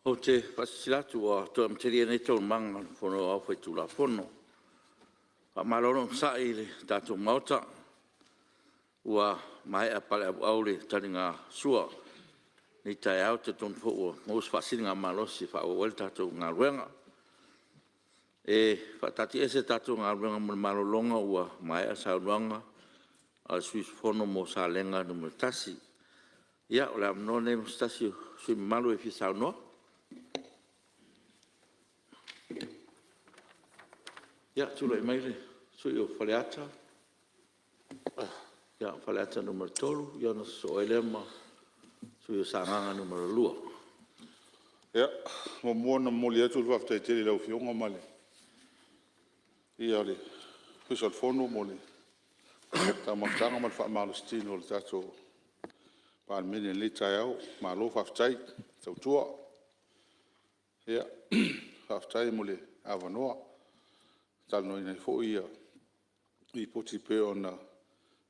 Ou te faasilasila atu ua toe amatalia nei Taualumaga o le Fono Aoao Faitulafono. Faamalo le onosai i le tatou Maota ua maea paleauau le taligasua i lenei taeao. E talitonu foi ua maua se faasiligamalosi e faaauau ai le tatou galuega. E faataatiaese le tatou galuega mo le malologa ua maea le saunoaga a le sui usufono mo Salega 1. Ia, o le avanoa lenei mo se tasi o sui usufono mamalu e fia saunoa. Ia, tulai mai le sui usufono mo Faleata 3, ona sosoo ai lea ma le sui usufono mo Sagaga 2. Ia, muamua ona momoli atu le faafetai tele i lau Afioga ma le paia o le Ofisa o le Fono mo le taumafataga ma le faamalositino i le tatou Palemene i lenei taeao. Malo faafetai tautua. Faafetai mo le avanoa e talanoaina ai foi Lipoti e pei ona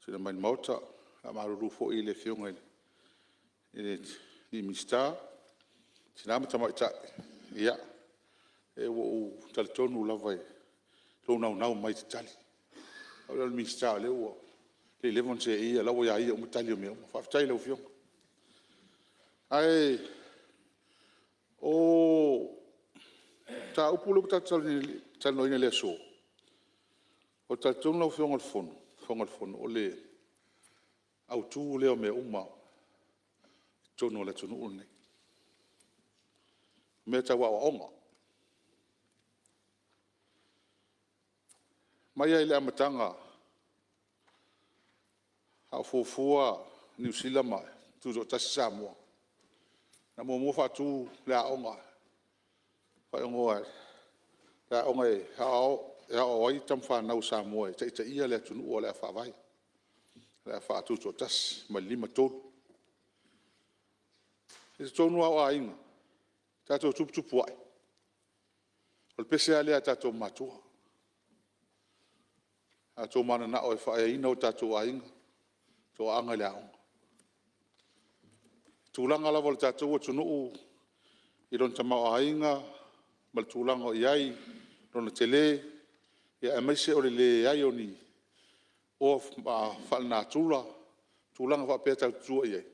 tuuina mai i le Maota. E faamalulu foi i le Afioga i le Minisita o Tina ma Tamaitai, ia, ua ou talitonu lava i lou naunau mai e te tali. O au o le Minisita o lea ua leva ona seei a o la e ua ia ia uma tali o mea uma. Faafetai i lau Afioga. Ae o le mataupu lea ua tatou talanoaina i le aso, ou te talitonu lau Afioga i le Fofoga Fetalai, o le autu lea o mea uma i totonu o le atunuu lenei, o mea tau aoaoga. Mai lava i le amataga a o fuafua Niu Sila ma tutoatasi Samoa, na muamua faatu le aoga, faaigoa o le Aoga e Aoao ai tama fanau a Samoa e taitaia le atunuu o le a faavae, o le a faatutoatasi mai le 1953. I totonu lava o aiga, tatou tuputupuae, o le pese lava lea a tatou matua. A outou mananao e faaeaina o tatou aiga, toaaga i le aoga. O tulaga lava o le tatou atunuu i lona tamaoaiga ma le tulaga o i ai lona tele, aemaise o le leai o ni oa faalenatura, tulaga faapea tatou te tua i ai,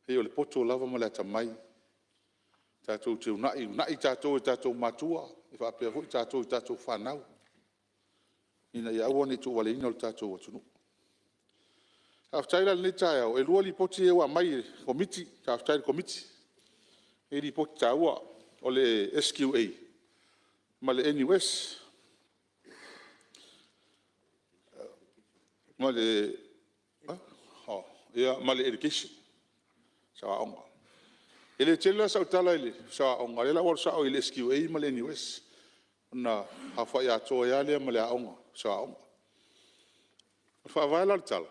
pei o le poto lava ma le atamai tatou te uunai, uunai tatou e tatou matua faapea foi tatou i tatou fanau ina ia aua ne i tuuvaleina lo tatou atunuu. Faafetai la i lenei taeao, e 2 Lipoti ia ua aumai e le Komiti. Faafetai i le Komiti e Lipoti taua, o le SQA ma le NUS. Ma le Education, aoaoga. E le tele la sau tala i le aoaoga, o lea o le a ou alu sao i le SQA ma le NUS ona aofai atoa ai lava lea ma le aoga. E faavae la le tala, o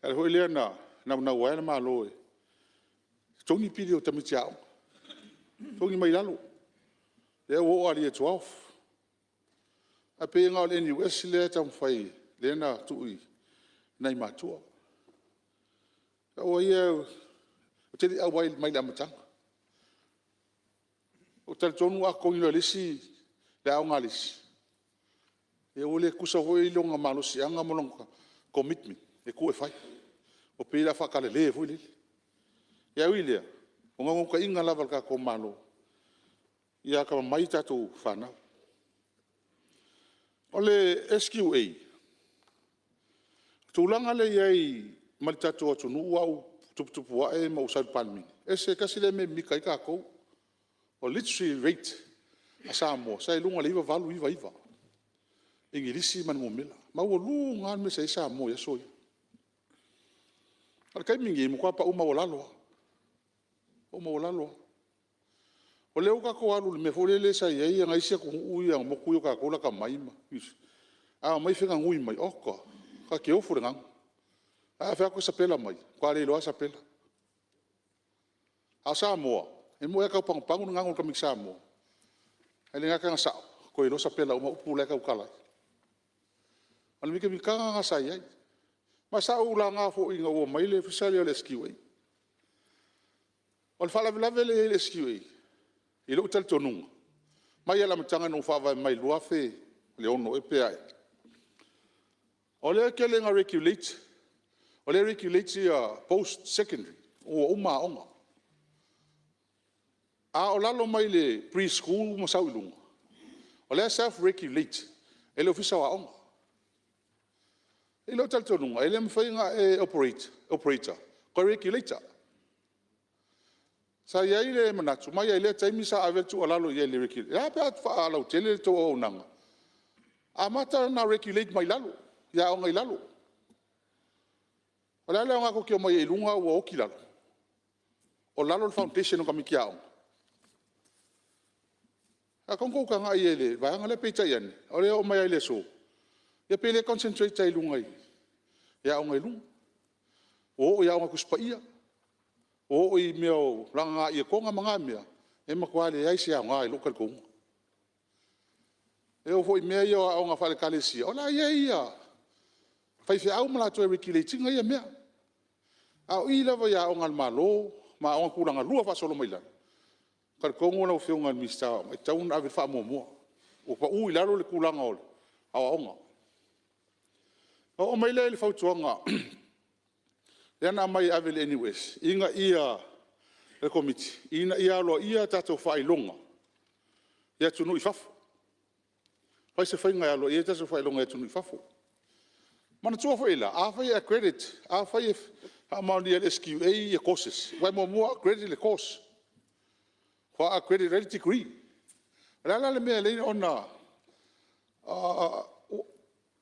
le ala foi lea na naunau ai le Malo e totogi pili o tamaiti aoga, totogi mai lalo, lea ua oo lava i le Year 12. Ae pei na o le NUS lea e taumafai lea na tuu i nai matua. O au lava ia ou te le i auai mai i le amataga. Ou te talitonu a totogi loa e le isi le aoga a le isi, ia ua le tutusa foi lona malosiaga ma lona commitment e tuu e fai. Ua pei o le a faatalale foi lele. Ae ui i lea, o le naunautaiga lava o le tatou Malo, ia atamamai tatou fanau. O le SQA, o le tulaga lea e i ai ma le tatou atunuu a o tuputupu ae ma ou sau i le Palemene, e tasi lea mea e mimita ai tatou. O le literacy rate a Samoa sa i luga i le 98, 99 Igilisi ma le numera. E maualuga lava le mea sa i ai Samoa i aso ia. A o le taimi lenei, ua matua pau maualalo lava, pau maualalo lava. O lea ua tatou alu i le mea foi lele sa i ai nai isi atunuu ia motu ia o tatou lata mai ma Niu Sila, a omai feganui mai, oka, ta te ofo i le gagana. Ae a fai atu e sapela mai, ua matua le iloa lava sapela. A o Samoa, e moni lava e tau pagupagu le gaga o le tamaititi Samoa, ae le gata ina sao, toe iloa sapela uma upu la e tautala ai. O le mitamitaga lena sa i ai. Ma sa ou laga foi ina ua omai le Ofisa lea o le SQA. O le faalavelave lea e i ai le SQA i lou talitonuga mai lava i le amataga ina ua faavae mai i le 2006 ea pe a ea, o lea e tele ina regulate, o lea e regulate ia post secondary ua uma aoga. A o lalo mai le Pre-School ma sau i luga, o la e self-regulate e le Ofisa o Aoga. I lou talitonuga, e le mafai ona e operate o le Regulator. Sa i ai le manatu mai lava i lea taimi sa ave ai le tuualalo i ai i le Regulator, e a pe a faalautele le tou auaunaga, amata ona regulate mai lalo i aoga i lalo. O le a le aoga tou te omai ai i luga a ua oti lalo? O lalo le foundation o tamaiti aoga. Sa tatau ona outou tagai i ai i le vaega lea, peitai ane, o lea e oo mai lava i le aso, ia pei o lea e concentrate lava i luga i aoga i luga. Ua oo i aoga Tusi Paia, ua oo i mea o lagana ietoga ma na mea, e matua leai se aoga i lou talitonuga. E oo foi i mea ia o aoga faale-Ekalesia, o la e i ai faifeau ma latou e regulate ina ia mea. A o i lava i aoga a le Malo ma aoga tulagalua faasolo mai lalo, e talitonu lau Afioga i le Minisita o Aoga, e tatau ona ave i ai le faamuamua. Ua pau i lalo le tulaga o aoaoga. Ona oo mai lea i le fautuaga lea na aumai e ave i le NUS le Komiti, ina ia aloaia a tatou faailoga i atunuu i fafo. Fai se faiga e aloaia ai tatou faailoga i atunuu i fafo. Manatua foi la, afai e accredit, afai e faamaonia e le SQA ia courses, aua e muamua accredit le course faatoa accredit ai le degree. O le a la le mea e ala ai ona…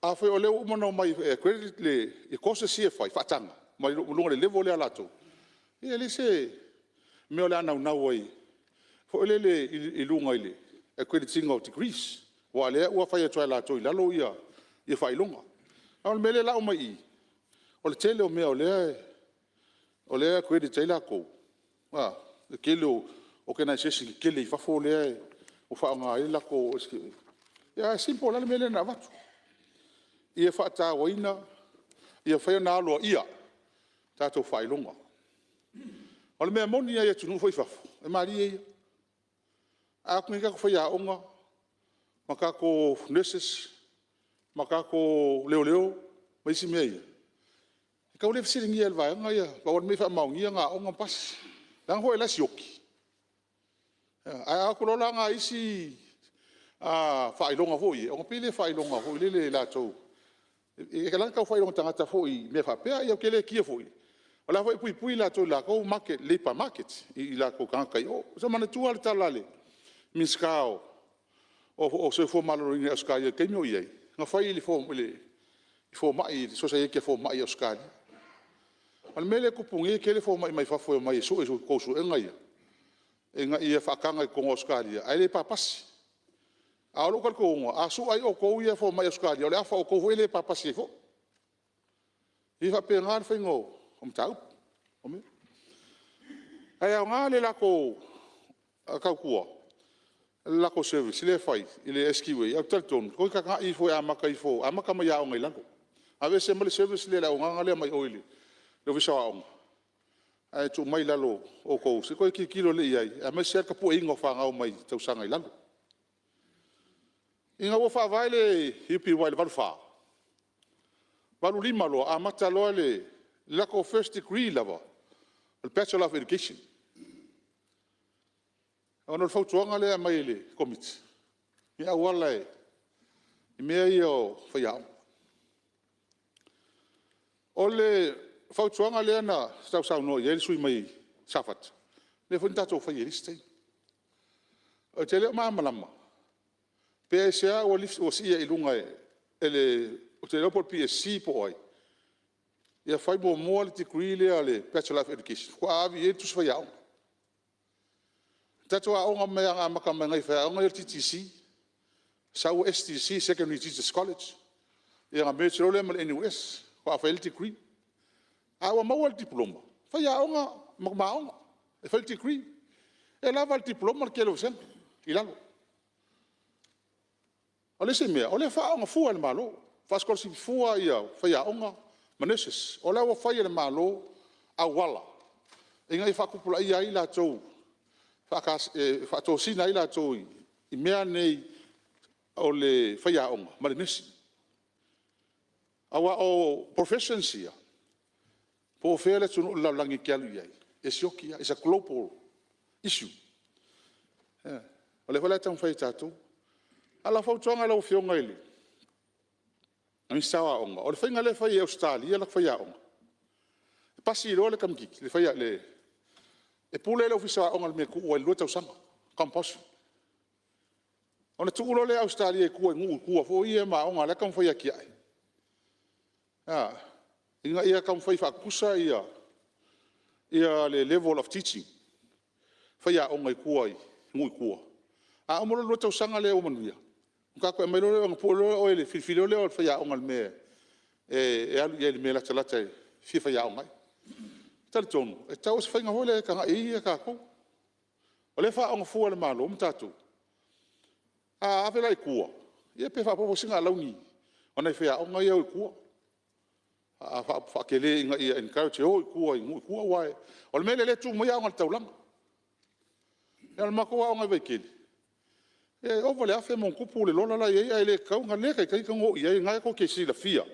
Afai o lea ua uma ona omai e accredit le courses ia e fai faataga mai luga o le level lea a latou, ia e leai se mea o le a naunau ai foi lele i luga i le accredit ina o degrees aua o lea ua fai atu lava e latou i lalo ia faailoga. A o le mea lea o le a aumai i i, o le tele o mea o lea e accredit ai latou, le tele o organization tetele i fafo lea ua faaaoga ai le latou SQA. Ae simple lava le mea lea na avatu, ia faatauaina, ia mafai ona aloaia tatou faailoga. O le mea moni lava i atunuu foi ia i fafo, e malie ia. A o atu nei tatou faiaoga ma tatou nurses ma tatou leoleo ma isi mea ia, e tau le fesiligia e le vaega ia, pau lava le mea ia faamaonia ona aoga ma pasi. Leaga foi o la e sioki. Ae a o atu loa la nai isi faailoga foi ia, ona pei lea e faailoga foi lele e latou, e ala ona tau faailoga tagata foi i mea faapea. Ou te le kikina foi, o la foi e puipui latou i le latou labour market i latou tagata i o. Sa ou manatua lava le tala a le Minisita o le Soifua Maloloina i Ausetalia i le taimi a o i ai, na fai i le Sosaiete a Fomai a Ausetalia. O le mea lea e tupu nei e toatele fomai mai fafo e omai e sue a outou suega ia, ina ia faataga i totonu o Ausetalia ae le papasi. A o lou talitonuga, a sue ai outou ia fomai Ausetalia, o le afa o outou foi e le papasi ai foi. E faapena le faiga o mataupu. Ae aoga le latou tautua, le latou service lea e fai i le SQA, ae ou te talitonu, toe tagai ifo e amata mai i aoga i lalo. Aveese mai le service lea, le auaunaga lea mai o i le Ofisa o Aoga, ae tuu mai i lalo o outou se i toe tilotilo lelei i ai, aemaise lava le tapueina o fanau mai tausaga i lalo. Ina ua faavae le UPY i le 1984, 1985 loa amata loa le latou first degree lava, o le Bachelor of Education. Ona o le fautuaga lea e aumai e le Komiti i auala i mea ia o faiaoga. O le fautuaga lea na sausaunoa i ai le sui usufono mai Safata, lea foi na tatou faia i le isi taimi. Ou te le o malamalama pe aisea ua sii ai i luga e le… ou te le iloa po o le PSC po o ai, ia fai muamua le degree lea o le Bachelor of Education faatoa ave i ai le tusi faiaoga. Na tatou aoga mai lava na amata mai e nai faiaoga ia o le TTC, sau STC Secondary Teachers College, ia ona merge loa lea ma le NUS faatoa fai ai le degree. A ua maua le Diploma, faiaoga ma aoga e fai le degree. E lava le Diploma le tele o vasega i lalo. O le isi mea, o lea e faaaooga fua e le Malo, faasikolasipi fua faiaoga ma nurses. O la ua fai e le Malo auala ina ia faatupulaia ai i latou, e faatosina ai i latou i mea nei o le faiaoga ma le nursing. Aua o professions ia, po o fea le atunuu o le lalolagi e te alu i ai, e sioki lava, it's a global issue. O lea foi la e taumafai e tatou. A o lau fautuaga i lau Afioga i le Minisita o Aoga, o le faiga lea e fai e Ausetalia ia latou faiaoga, e pasi loa le tamaitiiti, e pule le Ofisa o Aoga i le mea e tuu ai i le 2 tausaga, compulsory. Ona tuu loa lea e Ausetalia i tua i nuu i tua foi ia ma aoga o la e taumafai e atiae, ina ia taumafai e faatutusa ia le level of teaching, faiaoga i tua i nuu i tua. A uma loa le 2 tausaga lea ua manuia, ona toe aumai loa lea ona pue loa lea o oe e filifili loa oe e le faiaoga i le mea e alu i ai i le mea e latalata e fia faiaoga ai. Ou te talitonu e tatau o se faiga foi lea e tagai i ai tatou. O lea e faaaooga fua e le Malo ma tatou. A ave la i tua, ia pe faaopoopo sina alauni a nai faiaoga ia e o i tua, faatele ina ia encourage e o i tua i nuu i tua aua o le mea lea o lea e tumau ai aoga i le taulaga. O le matou aoga i Vaitele, e ova i le 1000+ le lola la e i ai ae le tatau na le taitai ona oo i ai, o lena tou te silafia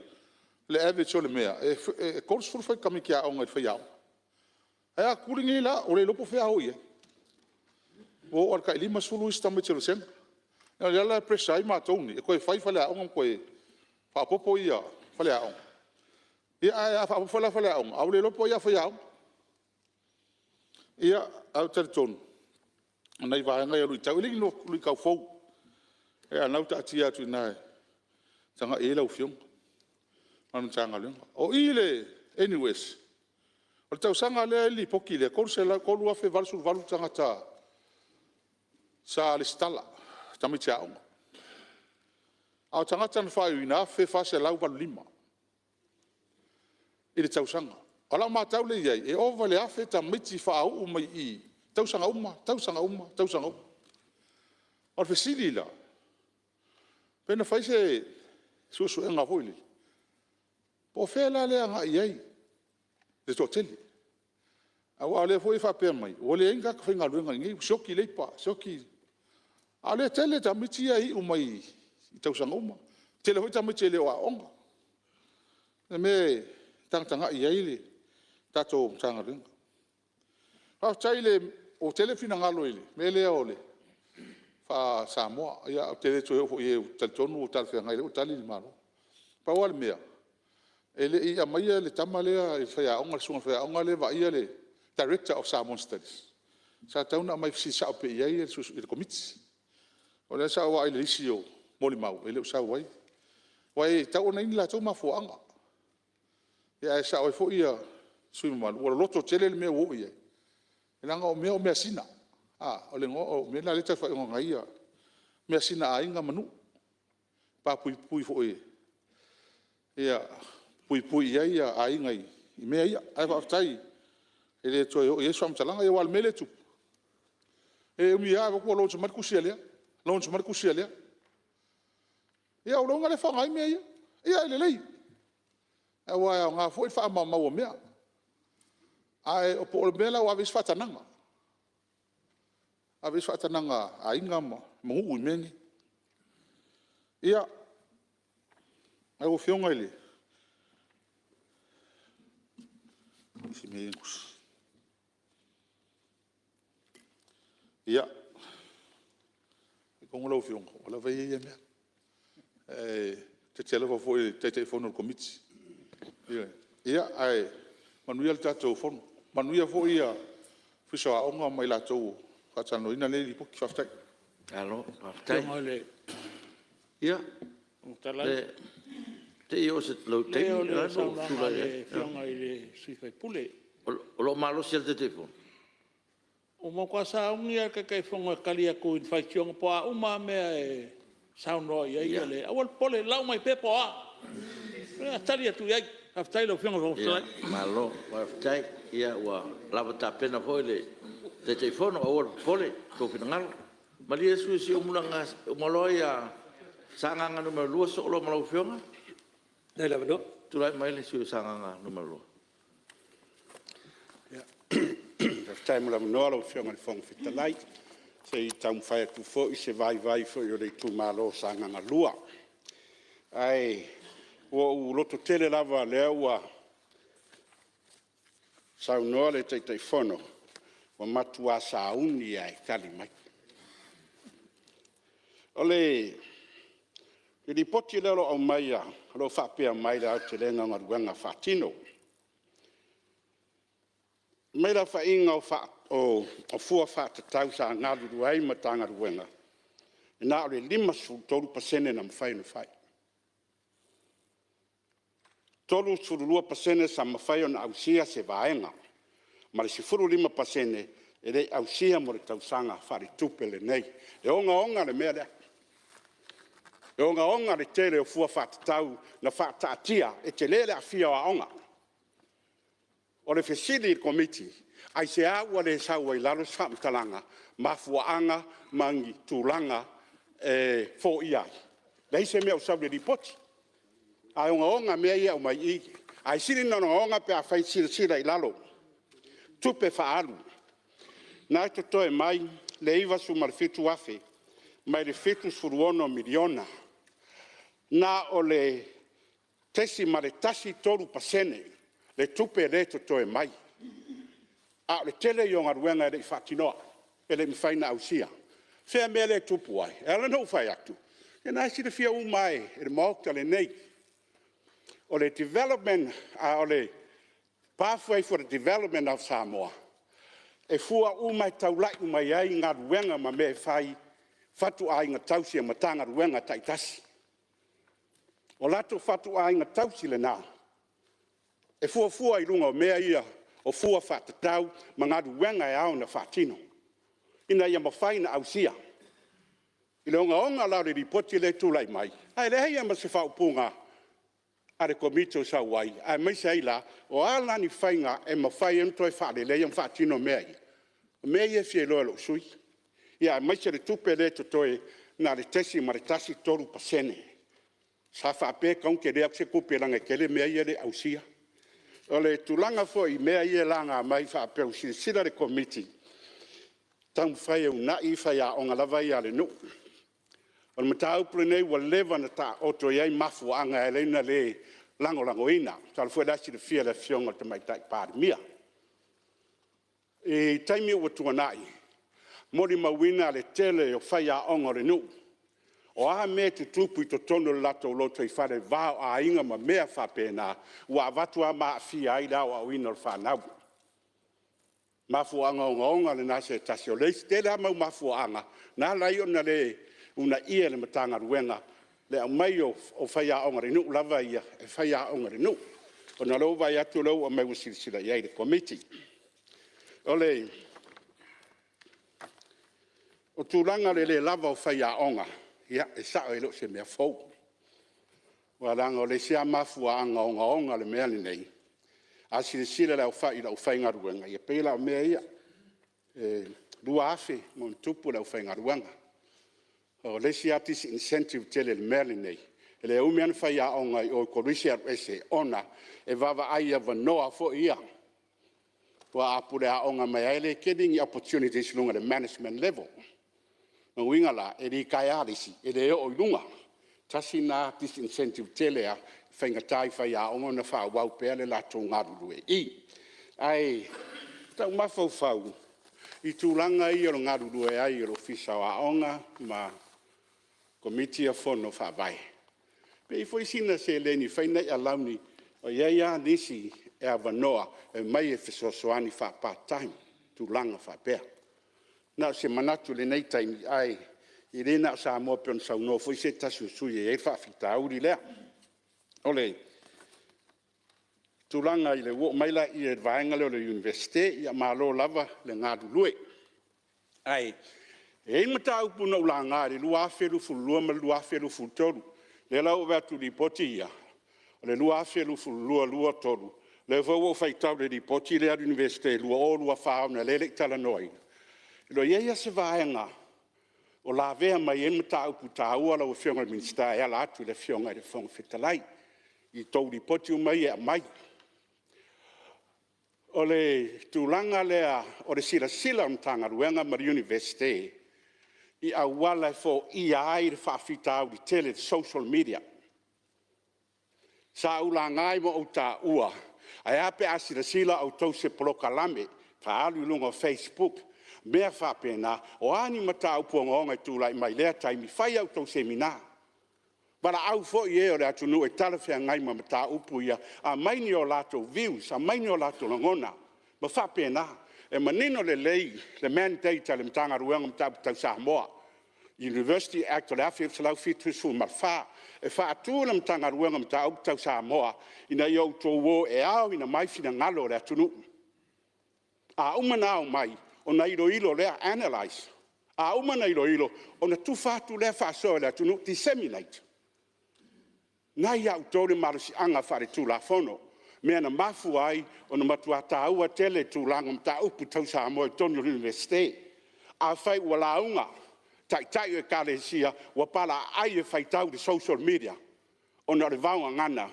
le average o le mea, e 30 tamaiti aoga i le faiaoga. Ae a tutuli nei la, ua le iloa po o fea a o i ai. Ua oo lava i le tai 50 isi tamaiti o le vasega. O lea la e pressure ai matou nei e toe fai faleaoga ma toe faaopoopo faleaoga. Ae a faaopoopo la faleaoga, ae ua le iloa po o ai a faiaoga. Ia, ae ou te talitonu o nai vaega ia o luitau. E le o ni luitau fou, a o lena ua taatia atu i ina e tagai i ai lau Afioga ma le Matagaluega. O i i le NUS, o le tausaga lea e i ai le lipoti lea, e 3,088 tagata sa resitala, tamaiti aoga. A o tagata na faaiuina e 1,485 i le tausaga. O lau matau lea i ai, e ova i le 1,000 tamaiti faauu mai i i, tausaga uma, tausaga uma, tausaga uma. O le fesili la; pe na fai se suesuega foi lele, po o fea la lea e agai i ai le toatele? Aua o lea foi e faapea mai, ua leai ni tagata faigaluega i inei ua sioki leipa, sioki. A o lea e toatele tamaiti ia e iu mai i tausaga uma. E toatele foi tamaiti e le o aooga. O le mea e tagatagai i ai le tatou Matagaluega. Faafetai ua tele finagalo i le mea lea o le faa-Samoa. Ia ou te le toe oo foi i ai ou te talitonu ua talafeagai o lea ua tali le Malo. Pau lava le mea, e le i aumaia le tama lea, le faiaoga, le susuga i le faiaoga lea e vaaia le Director of Samoan Studies, sa tatau ona aumai e fesili sao pea i ai le Komiti. O lea sa ou vaai i le lisi o molimau e le o sau ai. Aua e tatau ona i ai ni latou mafuaaga. Ae sao ai foi sui usufono mamalu, ua loloto tele le mea ua oo i ai, leaga o mea o measina. O mea na o lea e tau faaigoa nei measina a aiga ma nuu, pa puipui foi ia puipui i ai aiga i mea ia. Ae faafetai e le toe oo i ai se faamatalaga. Aua o le mea lea e tupu, e ui lava ua launch mai le tusi a le, launch mai le tusi a le. Ia ou iloa la e faaaoga ai mea ia. Ia e lelei, aua e aoga foi le faamaumau o mea. Ae po o le mea la ua ave i ai se faatanaga, ave i ai se faatanaga a aiga ma nuu i mea nei. Ia, lau Afioga i le Ia, talitonu lau Afioga, ua lava ia ia mea. E ta te alofa foi i le Taitaifono o le Komiti. Ioe. Ae manuia le tatou Fono, manuia foi le Ofisa o Aoga ma i latou o faatalanoaina lenei Lipoti. Faafetai. Malo faafetai. Ia, se i oo i lou taimi O le saunoaga a le Afioga i le sui usufono. O lo o malosi lava le Taitaifono? Ua matua sauni lava le Taitaifono e tali atu i faitioga po o a uma lava mea e saunoa i ai le… Aua le popole, lau mai pea po o a, o le a tali atu i ai. Faafetai i lau Afioga i le Fofoga Fetalai. Malo faafetai. Ia ua lava tapena foi le Taitaifono, aua le popole i sou finagalo. Malie le sui usufono mo Siumu, leaga e uma loa Sagaga 2 sosoo loa ma lau Afioga. Tulai mai le sui usufono mo Sagaga 2. Faafetai mo le avanoa lau Afioga i le Fofoga Fetalai, se i taumafai atu foi se vaivai o le itumalo o Sagaga 2. Ae ua ou lototele lava o lea ua saunoa le Taitaifono, ua matua sauni lava e tali mai. O le Lipoti lea o lo o aumaia o lo o faapea mai le aotelega o galuega faatino. Fai mai le aofaiga o fua faatatau sa galulue ai le Matagaluega, na o le 53% na mafai ona fai. E 32% sa mafai ona ausia se vaega ma le 15% e le i ausia mo le tausaga faaletupe lenei. E ogaoga le mea lea. E ogaoga le tele o fua faatatau na faataatia, e tele le aafia o aoga. O le fesili i le Komiti, aisea ua le sau ai i lalo se faamatalaga, mafuaaga ma ni tulaga e foia ai? Leai se mea o sau i le lipoti, ae ogaoga mea ia e aumai i i. Ae sili ona ogaoga pe afai e silasila i lalo. Tupe faaalu, lena e totoe mai le $97,000 mai le $76 miliona. Na o le 0.13% le tupe lea e totoe mai, a o le tele ia o galuega e le i faatinoina, e le i mafai ona ausia. O fea le mea lea e tupu ai? E ala ona ou fai atu, ia o lena e silafia uma lava e le Maota lenei, o le pathway for the development of Samoa, e fua uma e taulai uma i ai galuega ma mea e fai, fatuaiga tausii a Matagaluega taitasi. O latou fatuaiga tausi lena, e fuafua i luga o mea ia o fua faatatau ma galuega e ao ona faatino, ina ia mafai ona ausia. I le ogaoga la o le lipoti lea e tulai mai, ae leai lava ma se faaupuga a le Komiti o sau ai, aemaise ai la, o a la ni faiga e mafai ai ona toe faaleleia ma faatino mea ia? O mea ia e fia iloa e lou sui usufono, aemaise le tupe lea e totoe na o le 0.13%. Sa faapea e tatau ona tele atu se tupe leaga e tele mea ia e le i ausia. O le tulaga foi i mea ia e laga mai faapea ua silasila le Komiti e taumafai e uunai faiaoga lava ia a le nuu. O le mataupu lenei ua leva ona taoto i ai mafuaaga e ala ai ona le lagolagoina. Masalo foi o la e silafia e le Afioga i le Tamaitai Palemia. I taimi ua tuanai, molimauina le tele o faiaoga o le nuu. O a mea e tutupu i totonu o le latou lotoifale i le va o aiga ma mea faapena, ua avatu lava ma aafia ai le aoaoina o le fanau. O mafuaaga ogaoga na o se tasi, o le isi tele lava mau mafuaaga na ala ai ona le uunaia e le Matagaluega le aumai o faiaoga a le nuu lava ia e faiaoga i le nuu. Ona o lea ua ou vaai atu o lea ua aumai ua silasila i ai le Komiti. O le tulaga i le le lava o faiaoga, ia e sao e le o se mea fou. Aua leaga o le isi lava mafuaaga ogaoga o le mea lenei, a silasila i le aufaigaluega, e pei la o mea ia, e 2,000+ le aufaigaluega. O le isi lava disincentive tele i le mea lenei, e le umi lava ona faiaoga i o i le kolisi ae alu ese, ona e vaavaai i avanoa foi ia. Aua a pule aoga mai lava e le tele ni opportunities i luga o le management level. O lona uiga la, e litaea lava le isi, e le oo i luga. Tasi lena disincentive tele lava, e faigata i faiaoga ona faaauau pea le latou galulue i i. Ae o lou mafaufau i tulaga ia o le galulue ai o le Ofisa o Aoga ma Komiti ia o Fono Faavae, pe i ai foi sina seleni e fai nai alauni, e i ai lava nisi e avanoa e omai e fesoasoani faa-part time, tulaga faapea. Na o se manatu i lenei taimi, ae le na o Samoa pei ona saunoa foi se tasi o sui usufono e i ai le faafitauli lea. O le tulaga i le ou oo mai lea i le vaega lea o le Iunivesite, ia malo lava le galulue. Ae i ai mataupu na ou laga i le 2022 ma le 2023, o lea la ua ou vaai atu i Lipoti ia, o le 2022/2023, o lea foi ua ou faitau i le Lipoti lea a le Iunivesite 2024 ona o lea e le i talanoaina, e le o i ai lava se vaega o lavea mai ai le mataupu taua lau Afioga i le Minisita e ala atu i le Afioga i le Fofoga Fetalai i tou Lipoti uma ia e aumai. O le tulaga lea o le silasila a le Matagaluega ma le Iunivesite i auala e foia ai le faafitauli tele, le social media. Sa ou laga ma ou taua, ae a pe a silasila outou i se polokalame faaalu i luga o facebook, mea faapena. O a ni mataupu ogaoga e tulai mai i lea taimi, fai a outou semina. Valaau foi e o le atunuu e talafeagai ma mataupu ia, aumai ni o latou views, aumai ni o latou lagona ma faapena. E manino lelei le mandate a le Matagaluega o Mataupu Tau Samoa, University Act 1974. E faatu le Matagaluega o Mataupu Tau Samoa, ina ia outou o e aoina mai finagalo o le atunuu. A uma ona ao mai, ona iloilo lea, analyze. A uma ona iloilo, ona tufa atu lea faasoa i le atunuu, disseminate. O lena e ia outou le malosiaga faaletulafono, lea na mafua ai ona matua taua tele tulaga o mataupu tau Samoa i totonu o le Iunivesite. Afai ua lauga taitai o ekalesia ua palaaai e faitau i le social media ona o le vaogagana,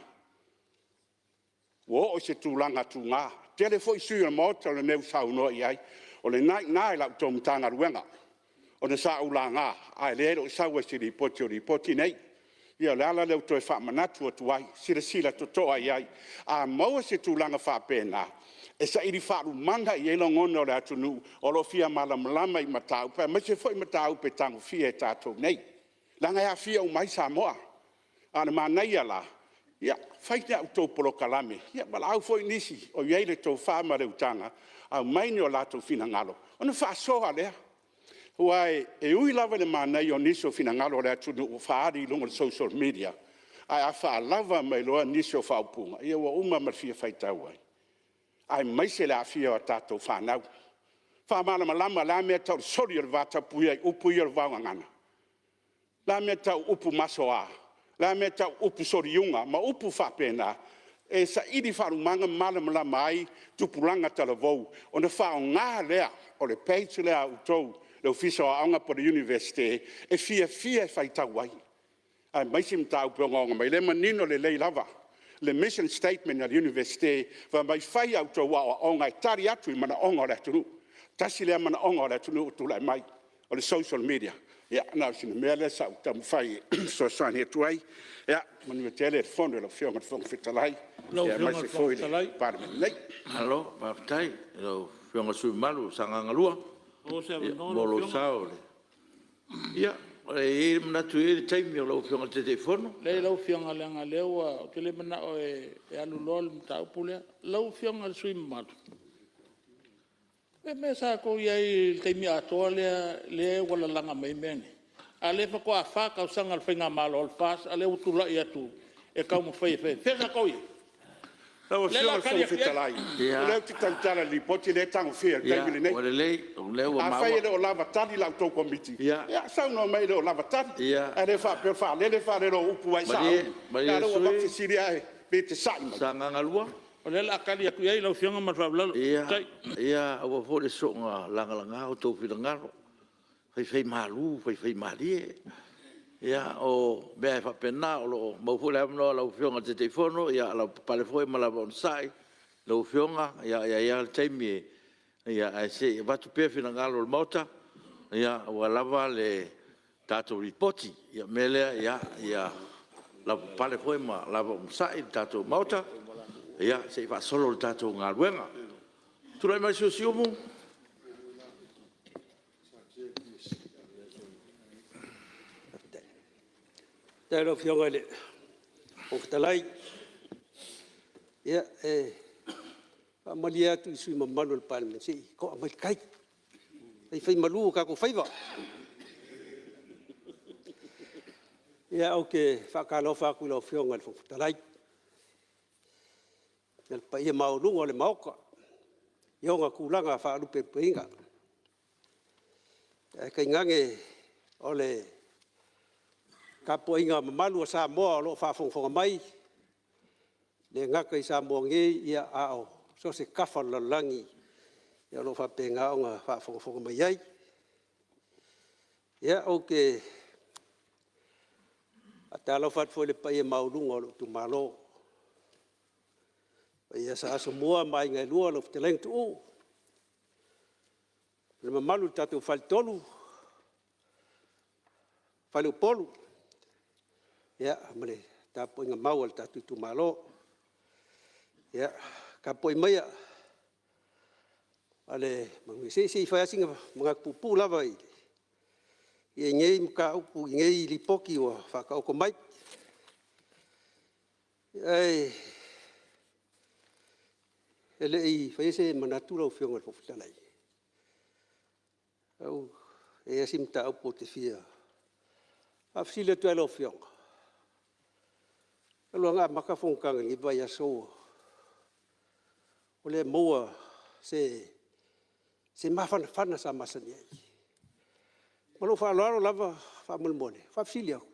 ua oo i se tulaga tuga. E tele foi sui usufono o le Maota lenei ua saunoa i ai. O lena e i ina i la outou Matagaluega, ona sa ou laga, ae o lea e le o sau lava i se lipoti o lipoti nei. Ia o le ala lea o le toe faamanatu atu ai, silasila totoa i ai. A maua se tulaga faapena, e saili faalumaga i ai lagona o le atunuu o lo o fia malamalama i mataupu, aemaise foi mataupu e tagofia e tatou nei, leaga e aafia uma ai Samoa. A o le manaia la, ia fai ni a outou polokalame, valaau foi nisi o i ai le tofa ma le utaga, aumai ni o latou finagalo ona faasoa lea. Aua e ui lava ina manaia o nisi o finagalo o le atunuu ua faaali i luga o le social media, ae a faalava mai loa nisi o faaupuga, ia ua uma ma le fia faitau ai, aemaise le aafia o a tatou fanau. Faamalamalama o le a le mea e tau o le soli o le vatapuia i upu ia o le vaogagana? O le a le mea e tau o upu masoa? O le a le mea e tau o upu soliuga? Ma upu faapena, e saili faalumaga ma malamalama ai tupulaga talavou, ona faaaoga lea o le page lea a outou le Ofisa o Aoga po o le Iunivesite e fiafia e faitau ai, aemaise mataupu e ogaoga mai. O lea e manino lelei lava le mission statement a le Iunivesite, fai mai, fai a outou aoaoga e tali atu i manaoga o le atunuu. Tasi lea manaoga o le atunuu ua tulai mai, o le social media. Ia na o sina mea lea sa ou taumafai e fesoasoani atu ai. Ia manuia tele le Fono a lau Afioga i le Fofoga Fetalai, aemaise foi le Palemene nei. Malo faafetai i lau Afioga i le sui usufono mamalu o Sagaga 2 mo lou sao. Ia, e i ai le manatu e i ai le taimi o lau Afioga i le Taitaifono. Leai lau Afioga leaga o lea ua… ou te le manao e alu loa le mataupu lea. Lau Afioga i le sui usufono mamalu, o le mea sa tou i ai i le taimi atoa lea ua lalaga mai ai mea nei? A o lea faatoa fa tausaga o le faigamalo a le FAST a o lea ua tulai atu e taumafai e fai… O fea sa tou i ai? Lau O lea Afioga i le Fofoga Fetalai, o lea ou te tautala i le Lipoti lea e tagofia i le taimi Ua lenei. lelei o lea ua Afai maua. e le o lava tali la outou Komiti, ia saunoa mai e le o lava tali. Ae le faapea o le faalele faalele o upu ae sauni. Malie A le o lea ua sui avatu fesili ae pei e te sa'i usufono mai. mo Sagaga 2. O lea o le a tali atu i ai lau Afioga ma le faaaloalo. Faafetai. Ia aua foi le soona lagalaga outou finagalo, faifaimalu faifaimalie. O mea faapena, o lo o maua foi le avanoa o lau Afioga i le Taitaifono, ia lavapapale foi ma lava onosai lau Afioga, e i ai lava le taimi, ae se i avatu pea finagalo o le Maota aua lava le tatou Lipoti. O le mea lea, ia lavapapale foi ma lava onosai le tatou Maota se i faasolo le tatou galuega. Tulai mai le sui usufono mo Siumu. Faafetai i lau Afioga i le Fofoga Fetalai. Ia, e faamalie atu i sui usufono mamalu o le Palemene, se i to'a mai le tai, se i fai malu o tatou faiva. Ia, ou te faatalofa atu i lau Afioga i le Fofoga Fetalai ma le paia maualuga o le Maota i ona tulaga faalupelupeina, ae tainane o le tapuaiga mamalu a Samoa o lo o faafogafoga mai, e le gata i Samoa nei, a o so o se tafa o le lalolagi o lo o faapena ona faafogafoga mai ai. Ia, ou te faatalofa atu foi i le paia maualuga o lou itumalo, le Paia ia Sa Asomua ma Aiga e Lua, lau Fetalaiga Tuuu ma le mamalu i le tatou Faletolu, Faleupolu ma le tapuaiga mau a le tatou itumalo. Ia, tapuai maia se i fai lava sina manatu puupuu lava i lenei mataupu i lenei Lipoti ua faataoto mai. Ae le i faia se manatu lau Afioga i le Fofoga Fetalai, e i ai lava si mataupu ou te fia faafesili atu ai i lau Afioga, talu lava ona amata fonotaga i lenei vaiaso ua le maua se mafanafana sa masani ai. Ma lou faaaloalo lava faamolemole e faafesili atu,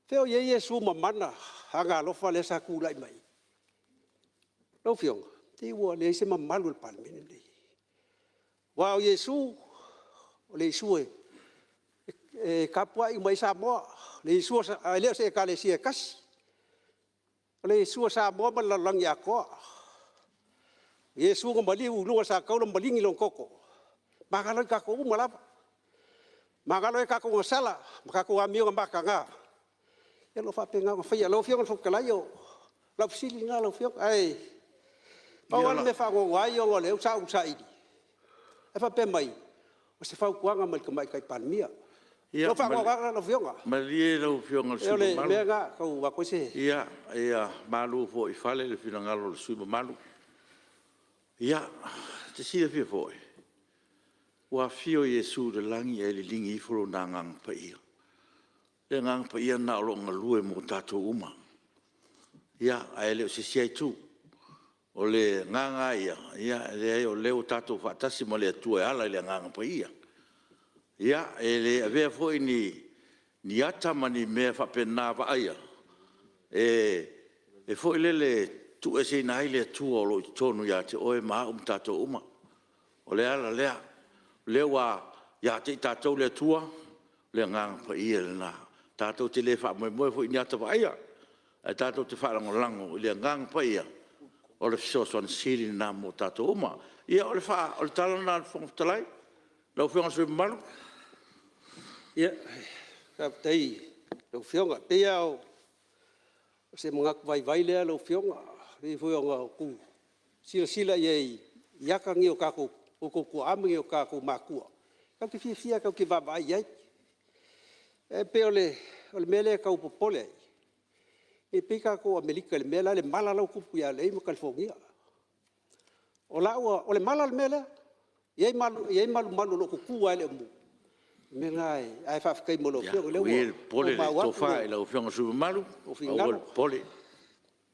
fea o i ai Iesu mama Agaalofa lea sa tulai mai ai? Lau Afioga, pei ua leai se mamalu o le Palemene lenei. Aua o Iesu, o le Iesu e tapuai uma i ai Samoa, ae le o se Ekalesia e tasi. O le Iesu a Samoa ma le lalolagi atoa. O Iesu na maliu i luga o le sataula ma maligi lona toto, magalo ai tatou uma lava, magalo ai tatou agasala ma tatou amio na mataga, ia o lo o faapena ona faia. Lau Afioga i le Fofoga Fetalai, o lau fesili lena lau Afioga. Ae pau lava le mea e faanoanoa ai ona o lea sa ou saili, ae faapea mai o se fautuaga mai le Tamaitai Palemia. O lou faanoanoa lava lau Afioga. Malie lau Afioga i le sui usufono mamalu. O le mea lena e tau avatu ai se… Ia malu foi i fale le finagalo o le sui usufono mamalu. Ia, e te silafia foi, ua afio Iesu i le lagi ae liligi ifo Lona Agaga Paia. O le Agaga Paia lena o lo o galue mo tatou uma. Ia, ae le o se isi lava itu. O le agaga lava ia, e leai o lea ua tatou faatasi ma le Atua e ala i le Agaga Paia. Ia, e le avea foi ni ata ma ni mea faapena vaaia e tuueseina ai le Atua o lo o i totonu ia te oe ma au ma tatou uma. O le ala lea, o lea ua ia te i tatou le Atua, o le Agaga Paia lena. Tatou te le faamoemoe foi i ni ata vaaia, ae tatou te faalagolago i le Agaga Paia, o le fesoasoani sili lena mo tatou uma. Ia o le tala lena a le Fofoga Fetalai. Lau Afioga i le sui usufono mamalu. Faafetai i lau Afioga. E pei lava o se manatu vaivai lea lau Afioga, pei foi ona outou silasila i ai i ata nei o outou tuaa ma ni o tatou matua, tatou te fiafia lava tatou te vaavaai i ai. Ae pei o le mea lea e tau popole ai, e pei tatou o Amerika i le mea la le mala la e ua tupu ia LA ma Kalifonia. O le mala le mea lea, e i ai malumalu o lo o tutu lava e le o mumu. O le mea lena, ae faafetai mo lau Afioga o lea Ia, ua aua ia le popole i le maua atu tofa i lau Afioga i le sui usufono mamalu, lou aua finagalo. le popole.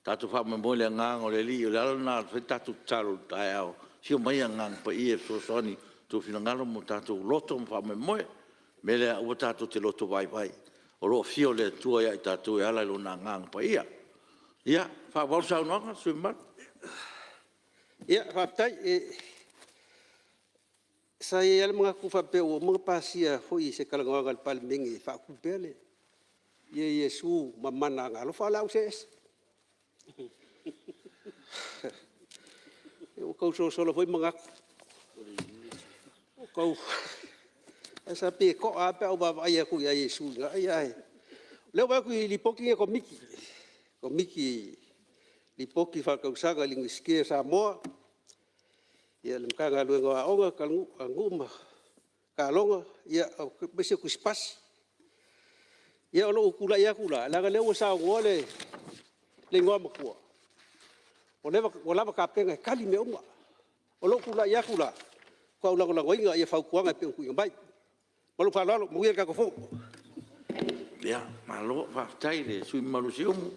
Tatou faamoemoe i le agaga o le Alii, o le ala lena e fai ai le tatou tatalo i le taeao, afio mai Agaga Paia e fesoasoani i outou finagalo ma o tatou loto ma faamoemoe. O le mea lea, aua tatou te lotovaivai, o lo o afio le Atua ia i tatou e ala i Lona Agaga Paia. Ia, faaauau le saunoaga le sui usufono mamalu. Ia, faafetai. Sa i ai lava le manatu faapea ua uma ona pasia foi i se talanoaga a le Palemene e faatu pea le Iesu Mamana Agaalofa, ae o le a ou see ese. Ua tau sosola foi manatu. Ae sa pei e to'a lava pe a ou vaavaai atu ia Iesu i ina, ae o lea ua ou vaai atu i Lipoti nei a Komiti, Komiti Lipoti Faaletausaga a le Iunivesite o Samoa, le Matagaluega o Aoga, Aganuu ma Taaloga, aemaise o Tusi Pasi. Ia o lou tulai atu la, leaga o lea ua saunoa le Igoamatua, ua lava tapena e tali mea uma. O lou tulai atu la, matua ou lagolagoina fautuaga e pei ona tuuina mai. Ma lou faaaloalo. Manuia le tatou Fono. Malo faafetai i le sui usufono mamalu o Siumu.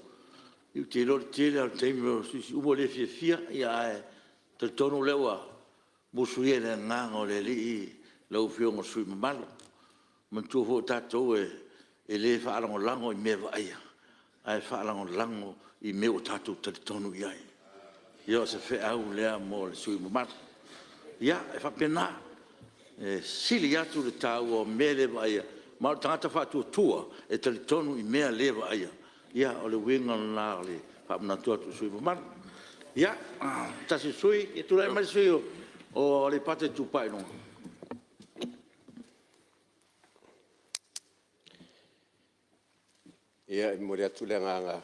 Ou te iloa o le tele lava o le taimi o le sui usufono o Siumu e le fiafia, ae talitonu o lea ua musuia e le agaga o le Alii lau Afioga i le sui usufono mamalu. Manatua foi o tatou e le faalagolago i mea vaaia, ae faalagolago i mea ua tatou talitonu i ai. Ia o se feau lea mo le sui usufono mamalu. Ia, e faapena, e sili atu le taua o mea le vaaia, ma o le tagata faatuatua e talitonu i mea le vaaia. Ia o le uiga lena o le faamanatu atu i le sui usufono mamalu. Ia se tasi o sui usufono. Tulai mai le sui usufono mo Aleipata Itupa i Luga. Ia, e momoli atu le agaga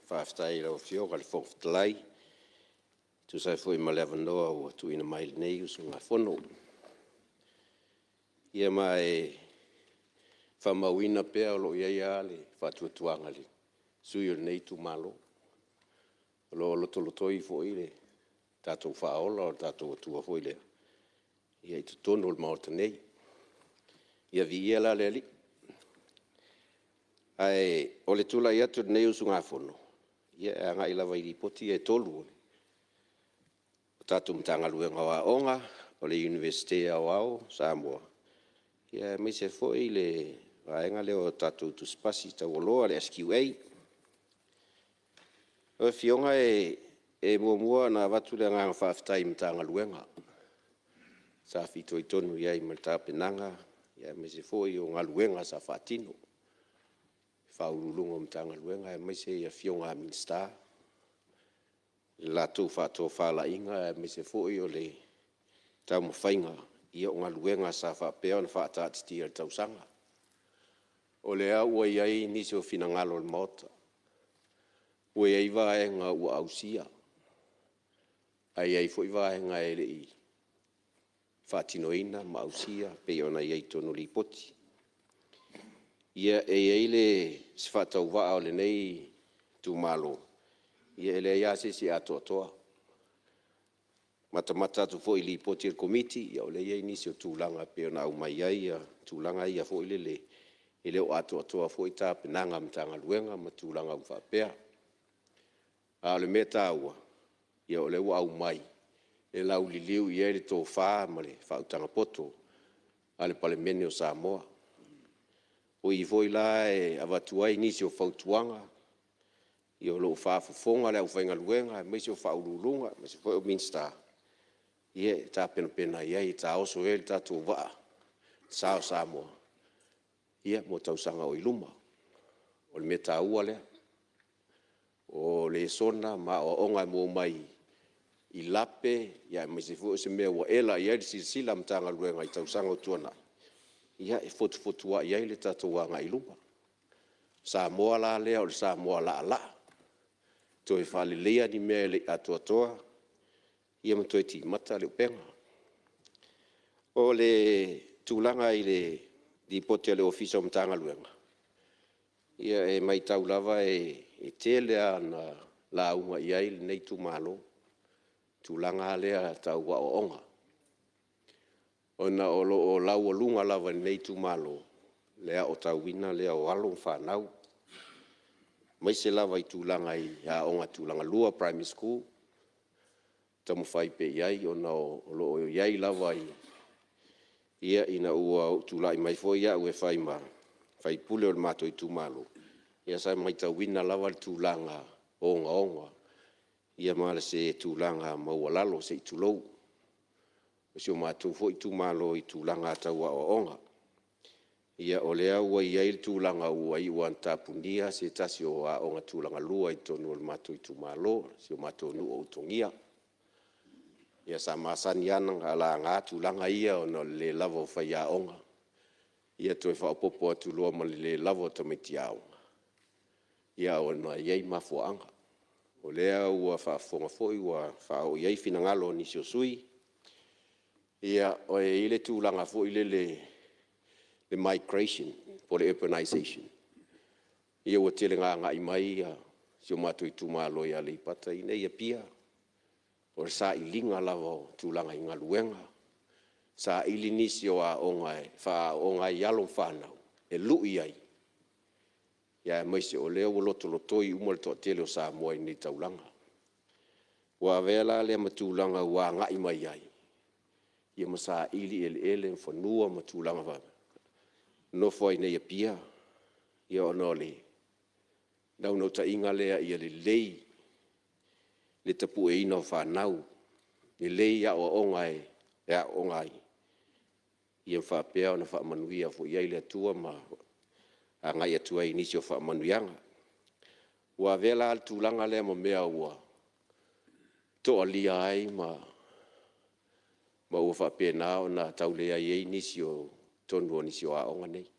faafetai i lau Afioga i le Fofoga Fetalai e tusa ai foi ma le avanoa ua tuuina mai i lenei usugafono. Ia ma e faamauina pea o lo o i ai lava le faatuatuaga i le sui usufono o lenei itumalo, o lo o lotolotoi foi le tatou Faaola o le tatou Atua foi lea i totonu o le Maota nei. Ia viia la le Alii. Ae o le tulai atu o lenei usugafono, e agai lava i Lipoti ia e 3 o le tatou Matagaluega o Aoga, o le Iunivesite Aoao o Samoa, aemaise foi le vaega lea o tatou Tusi Pasi Taualoa le SQA. Lau Afioga e muamua ona avatu le agaga faafetai i Matagaluega sa fitoitonu i ai ma le tapenaga aemaise foi o galuega sa faatino, Ofisa Sili o Pulega o Matagaluega aemaise Afioga i Minisita i le latou faatofalaiga aemaise foi o le taumafaiga o galuega sa faapea ona faataatitia i le tausaga. O lea ua i ai nisi o finagalo o le Maota, ua i ai vaega ua ausia, ae i ai foi vaega e le i faatinoina ma ausia e pei ona i ai i totonu o Lipoti. Ia, e i ai si faatauvaa o lenei itumalo, ia e leai lava se isi e atoatoa. E matamata atu foi i Lipoti a le Komiti, o lea e i ai nisi o tulaga e pei ona aumai ai tulaga ia foi lele e le o atoatoa foi tapenaga a Matagaluega ma tulaga uma faapea. A o le mea taua, o lea ua aumai e lauliliu i ai le tofa ma le faautaga poto a le Palemene o Samoa. O i foi la e avatu ai nisi o fautuaga, o lo o faafofoga le aufaigaluega aemaise o Ofisa Sili o Pulega aemaise foi o Minisita, ia e tapenapena i ai, e taoso ai le tatou vaa, le sa o Samoa mo tausaga o i luma. O le mea taua lea. O lesona ma aoaoga e maua mai i lape aemaise foi o se mea ua ela i ai le silasila a Matagaluega i tausaga ua tuanai, ia e fotufotuai ai le tatou agai i luma. O le Samoa la lea o le Samoa laalaa, toe faaleleia ni mea e le i atoatoa ia ma toe timata le upega. O le tulaga i le Lipoti a le Ofisa o Matagaluega, ia e matau lava e tele lava ina lauga i ai lenei itumalo i le tulaga lea tau aoaoga, ona o lo o laualuga lava e lenei itumalo le aotauina lea o alo ma fanau, aemaise lava i tulaga i aoga tulagalua primary school, taumafai pea i ai ona o lo o i ai lava ina ua ou tulai mai foi au e fai ma sui usufono o le matou itumalo, ia sa matauina lava le tulaga ogaoga ma se tulaga maualalo se i tulou o si o matou foi itumalo i tulaga tau aoaoga. Ia o lea ua i ai le tulaga ua iu lava ina tapunia se tasi o aoga tulagalua i totonu o le matou itumalo, si o matou nuu o Ulutogia. Ia sa masani lava ona laga tulaga ia ona o le le lava o faiaoga, ia toe faaopoopo atu loa ma le le lava o tamaiti aoga, ia ona e i ai mafuaaga. O lea ua faafofoga foi ua faaoo i ai finagalo o nisi o sui usufono, ia e i ai le tulaga foi lele le migration po o le urbanization, ia ua tele ina agai mai si o matou itumalo i Aleipata i inei i Apia, o le sailiga lava o tulaga i galuega, saili nisi o aoga e faaaooga ai alo ma fanau e lui ai, aemaise o lea ua lotolotoi uma le toatele o Samoa i inei i le taulaga. Ua avea la lea ma tulaga ua agai mai ai ma saili eleele ma fanua ma tulaga faapea, nonofo ai i inei i Apia, ona o le naunautaiga lea ia lelei le tapueina o fanau, lelei aoaoga e aooga ai, ia faapea ona faamanuia foi i ai le Atua ma agai atu ai i nisi o faamanuiaga. Ua avea la le tulaga lea ma mea ua toalia ai ma ua faapena ona tau leai ai nisi o totonu o nisi o aoga nei.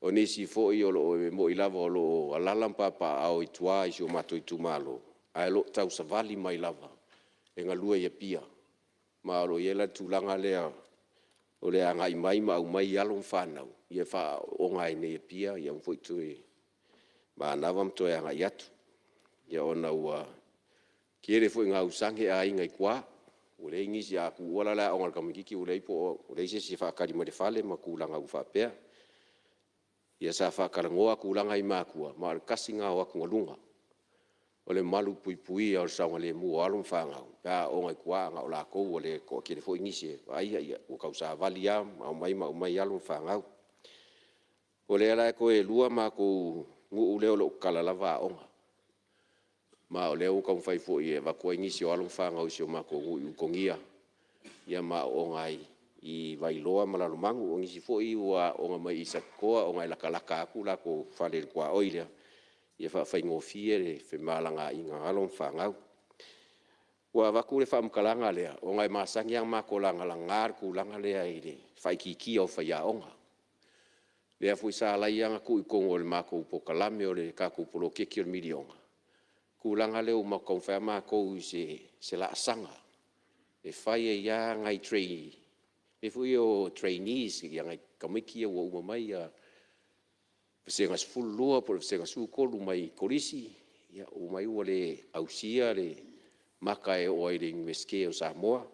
O nisi foi e moni lava o lo o alaala ma papaaao i tua i si o matou itumalo, ae o lo o tausavali mai lava e galue i Apia. Ma o lo o i ai la le tulaga lea o le agai mai ma aumai alo ma fanau e faaaooga ai i Apia ma foi i tua i manava ma toe agai atu, ona ua tele foi ina ausage aiga i tua, ua leai nisi, a tuua la le aoga a le tamaitiiti ua leai se isi e faatali mai i le fale ma tulaga uma faapea. Ia sa faatalanoa tulaga ia i matua, ma o le tasi lena o atugaluga, o le malupuipuia o le saogalemu o alo ma fanau pe a aooga i tua a na o latou ua le toatele foi nisi e vaaia, ua tausavali lava ma omai ma aumai alo ma fanau. O lea la toe 2 matou nuu lea o lo o tatala lava aoga, ma o lea ua taumafai foi e avatu ai nisi o alo ma fanau a si o matou nuu i Ulutogia ma aooga ai i Vailoa ma Lalomanu. O nisi foi ua aooga mai i Satitoa ona e latalata atu o latou fale i le tuaoi lea, ia faafaigofie le femalagaaiga a alo ma fanau. Ua avatu le faamatalaga lea, ona e masani lava ona matou lagalaga le tulaga lea i le faaitiitia o faiaoga. O lea foi sa ala ai ona tuu i totonu o le matou polokalame o le tatou poloketi o le $1miliona, le tulaga lea ua matou taumafai lava matou i se laasaga e fai ai lava nai mea foi ia o trainees nai tamaiti ia ua uma mai Vasega 12 po o le Vasega 13 mai Kolisi, omai ua le ausia le maka e oo ai i le Iunivesite o Samoa.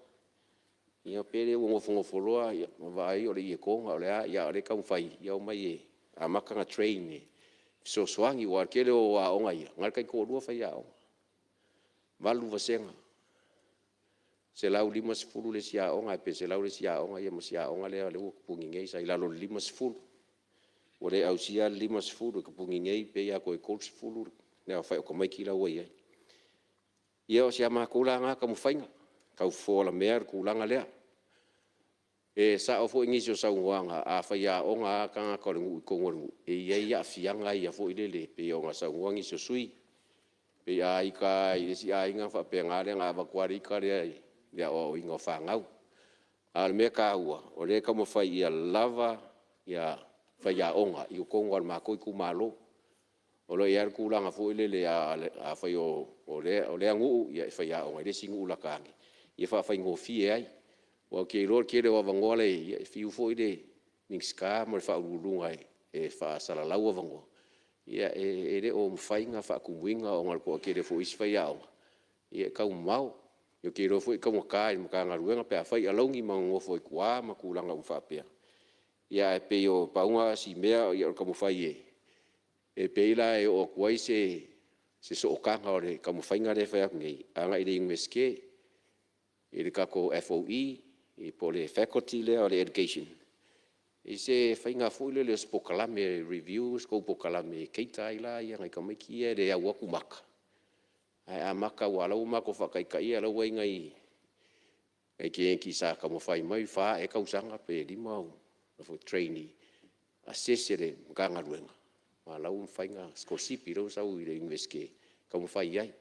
Ia pe le ua nofonofo loa ma vaai o le ietoga o le a, a o lea e taumafai ia omai e amata ona train e fesoasoani. Aua o le tele o aoga ia, na o le taitoalua faiaoga, 8 vasega, 150 le isi aoga pe 100 le isi aoga, ia ma si aoga lea ua tapuni nei sa i lalo o le 50. Ua le ausia la le 50 e tapuni nei pei lava toe 30 le aofai o tamaiti la ua i ai. Ia o si a matou la lena taumafaiga, tau fofo alamea le tulaga lea. E sao foi nisi o saunoaga, a faiaoga lava tagata o le nuu i totonu o le nuu, e i ai aafiaga ia foi lele pei ona saunoa nisi o sui usufono. Pei a ita lava i le isi aiga ona faapena lea ona avatu lava le ita lea i le aoaoina o fanau. A o le mea taua, o lea e taumafai ia lava faiaoga i totonu lava o le matou itumalo. O lo o i ai lava le tulaga foi lele, afai o lea nuu e faiaoga i le isi nuu lata ane, ia faafaigofie ai. Aua ou te iloa o le tele o avanoa la e i ai, e fiu foi le Minisita ma le Faauluuluga e faasalalau avanoa, ia e le o mafai ona faatumuina ona o le toatele foi o isi faiaoga, ia e taumamao. Ou te iloa foi e taugata i le Matagaluega pe a fai alauni ma nonofo ai i tua ma tulaga uma faapea. Ae pei na pau lena o si mea o le taumafai e pei la e oo atu ai se sootaga o le taumafaiga lea e fai atu nei agai i le Iunivesite i le tatou FOE po o le Faculty lea o le Education i se faiga foi lele o se polokalame e review se tou polokalame e cater ai la nai tamaiti ia e le au atu maka, ae amata aua o la e ua matou faataitaia o la e ua i ai nai teineiti sa taumafai mai, fa ea tausaga pe 5 o trainee, assess e le Matagaluega, a o la e ua mafai ona sikolasipi, o la e ua sau i le Iunivesite e taumafai i ai.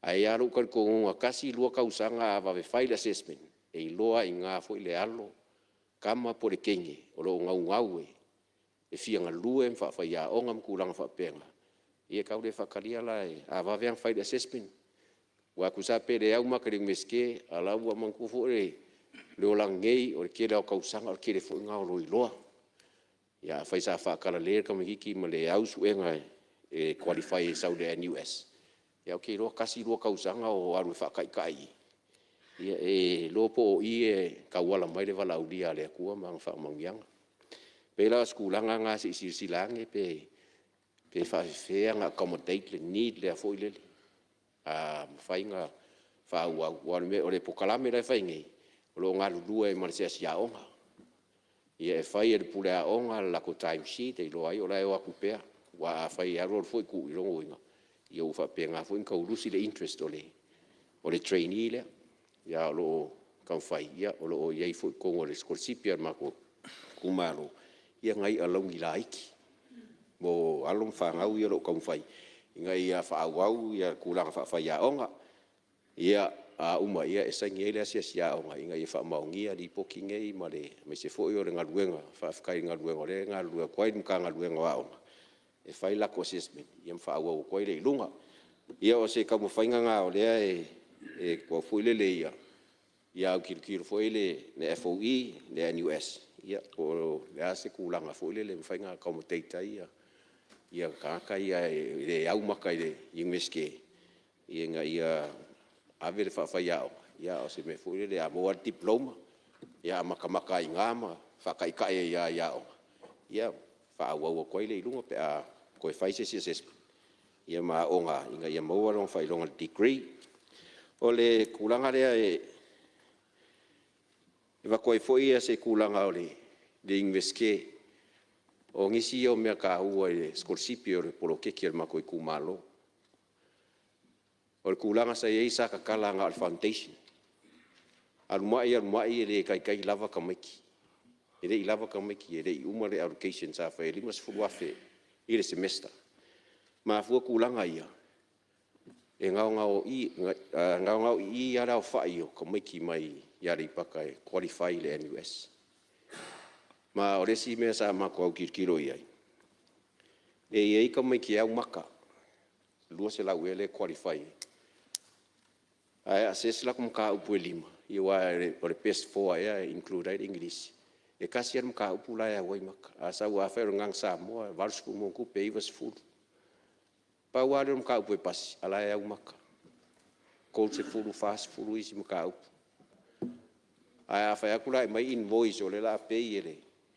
Ae i ai lava lou talitonuga tasi, lua tausaga a vave fai le assessment, e iloa lava i ina foi le alo, tama po o le teine o lo o naunau e fia galue ma faafaiaoga ma tulaga faapena. Ia e tau le faatalia la, a vave lava ona fai le assessment, aua tusa lava pe le au maka i le Iunivesite, a o la e ua… Manatua foi le olaga nei, o le tele lava o tausaga o le tele foi lena o loiloa. Ia afai sa faatalale le tamaitiiti ma le au suega e qualify e sau i le NUS, ia ou te iloa tasi, lua tausaga o alu e faataitai, ia e iloa po o i e tauala mai le valaaulia a le Atua ma ana faamanuiaga. E pei la o se tulaga lena se i silasila ane pe faapefea ona accommodate le need lea foi lele. A mafai ona faaauau, aua o le polokalame la e fai nei, o lo o galulue ai ma le asiasi aoga. Ia e fai e le pule aoga le latou timesheet e iloa ai o la e o atu pea. Aua afai e alu alu foi tuu, o lona uiga ua faapena foi ona tau lusi le interest o le trainee lea. Ae o lo o taumafai, o lo o i ai foi i totonu o le sikolasipi a le matou itumalo nai alauni laiti mo alo ma fanau ia o lo o taumafai ina ia faaauau tulaga faafaiaoga. Ia, a uma, e saini ai le asiasi aoga ina ia faamaonia lipoti nei aemaise foi o le galuega. Faafetai i le galuega o lea e galulue atu ai le Matagaluega o Aoga e fai latou assessment ma faaauau atu ai lea i luga. Ia o se taumafaiga lena o lea e tuu atu foi lele ia autilotilo foi le FOE le NUS po o le a se tulaga foi lele e mafai ona accommodate ai tagata ia e le au maka i le Iunivesite ina ia ave le faafaiaoga, a o se mea foi lele a maua lava le diploma e amatamata lava i ina ma faataitai ai lava i aoga, ia faaauau atu ai lea i luga pe a toe fai se isi assessment ma aoga ina ia maua lona faailoga degree. O le tulaga lea e avatu ai foi se tulaga o le Iunivesite, o nisi ia o mea taua i le sikolasipi o le poloketi a le matou itumalo. O le tulaga sa i ai sa tatala na o le foundation, alu mai alu mai e le taitai lava tamaiti, e le i lava tamaiti e le i uma le allocation sa fai e $50,000 i le semester. E mafua tulaga ia, e gaogaoii lava le aofai o tamaiti mai Aleipata e qualify i le NUS. Ma o le isi mea sa matou autilotilo i ai, e i ai tamaiti e au maka, 200 ea lea e qualify ai, ae assess latou mataupu e 5, aua o le best four ea e include ai le Igilisi, e tasi lava le mataupu la e au ai maka. Afai o le Gagana Samoa e 80+, 90. Pau lava lea o le mataupu e pasi a o la e au maka, 30, 40 isi mataupu. Ae a fai atu la e aumai invoice o lea o le a pay e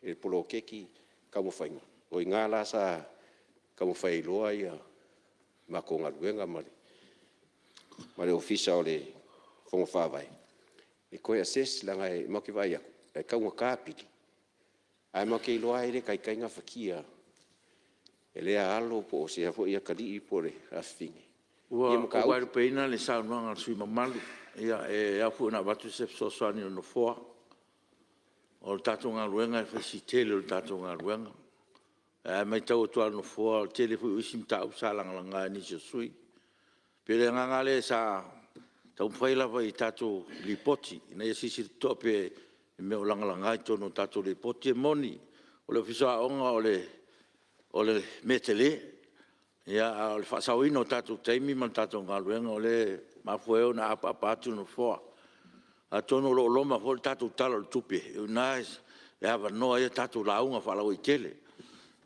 le poloketi taumafaiga, o i ina la sa taumafai ai loa le matou galuega ma le Ofisa o le Fono Faavae e toe assess leaga matou te vaai atu e taugata pili ae matou te iloa lava e le taitai gafatia e lea alo po o si a foi atalii po o le afafine ia Ua mataupu. ou vaelupeina le saunoaga a le sui usufono mamalu. E ao foi ona avatu se fesoasoani a le Nofoa. O le tatou galuega e fai si tele o le tatou galuega. Ae matau atu lava e le Nofoa o le tele foi o isi mataupu sa lagalaga e nisi o sui usufono. E pei o le agaga lea sa taumafai lava i tatou Lipoti ina ia silasila totoa pea i mea o lagalaga i totonu o tatou Lipoti. E moni o le Ofisa o Aoga o le mea tele, a o le faasaoina o tatou taimi ma le tatou galuega o lea e mafua ai ona apaapa atu le Nofoa. Atonu o lo o loma foi le tatou Tala o le Tupe, o i ina e avanoa ai a tatou lauga faalauaitele.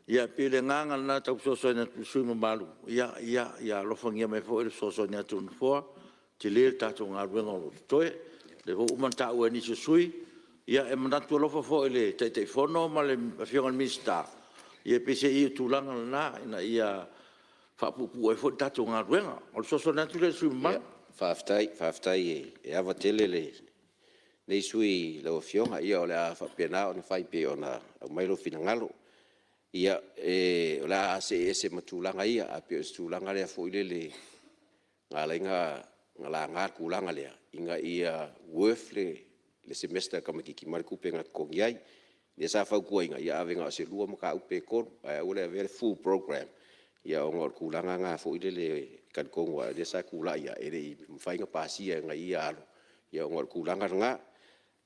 Ia e pei o le agaga lena e tau fesoasoani atu i le sui usufono mamalu, ia alofagia mai foi le fesoasoani atu a le Nofoa, e tele le tatou galuega o lo o totoe. O lea foi ua uma ona taua e nisi o sui usufono. Ia e manatu alofa foi i le Taitaifono ma le Afioga i le Minisita, ia peiseai o le tulaga lena ina ia faapuupuu ai foi le tatou galuega. O le fesoasoani atu lea i le sui usufono mamalu. Faafetai. Faafetai e ava tele lenei sui usufono i lau Afioga. Ia o le a faapena ona fai pei ona aumai lou finagalo. Ia, o le a see ese ma tulaga ia, ae pei o se tulaga lea foi lele na ala ai ona laga le tulaga lea, ina ia worth le semester a le tamaitiiti ma le tupe na totogi ai. O lea sa fautuaina, ia ave na o se 2 mataupu pe 3, ae aua le avea le full program ona o le tulaga lena foi lele e talitonu lava o lea sa tulai ae e le i mafai ona pasia e nai ia alo ona o le tulaga lena.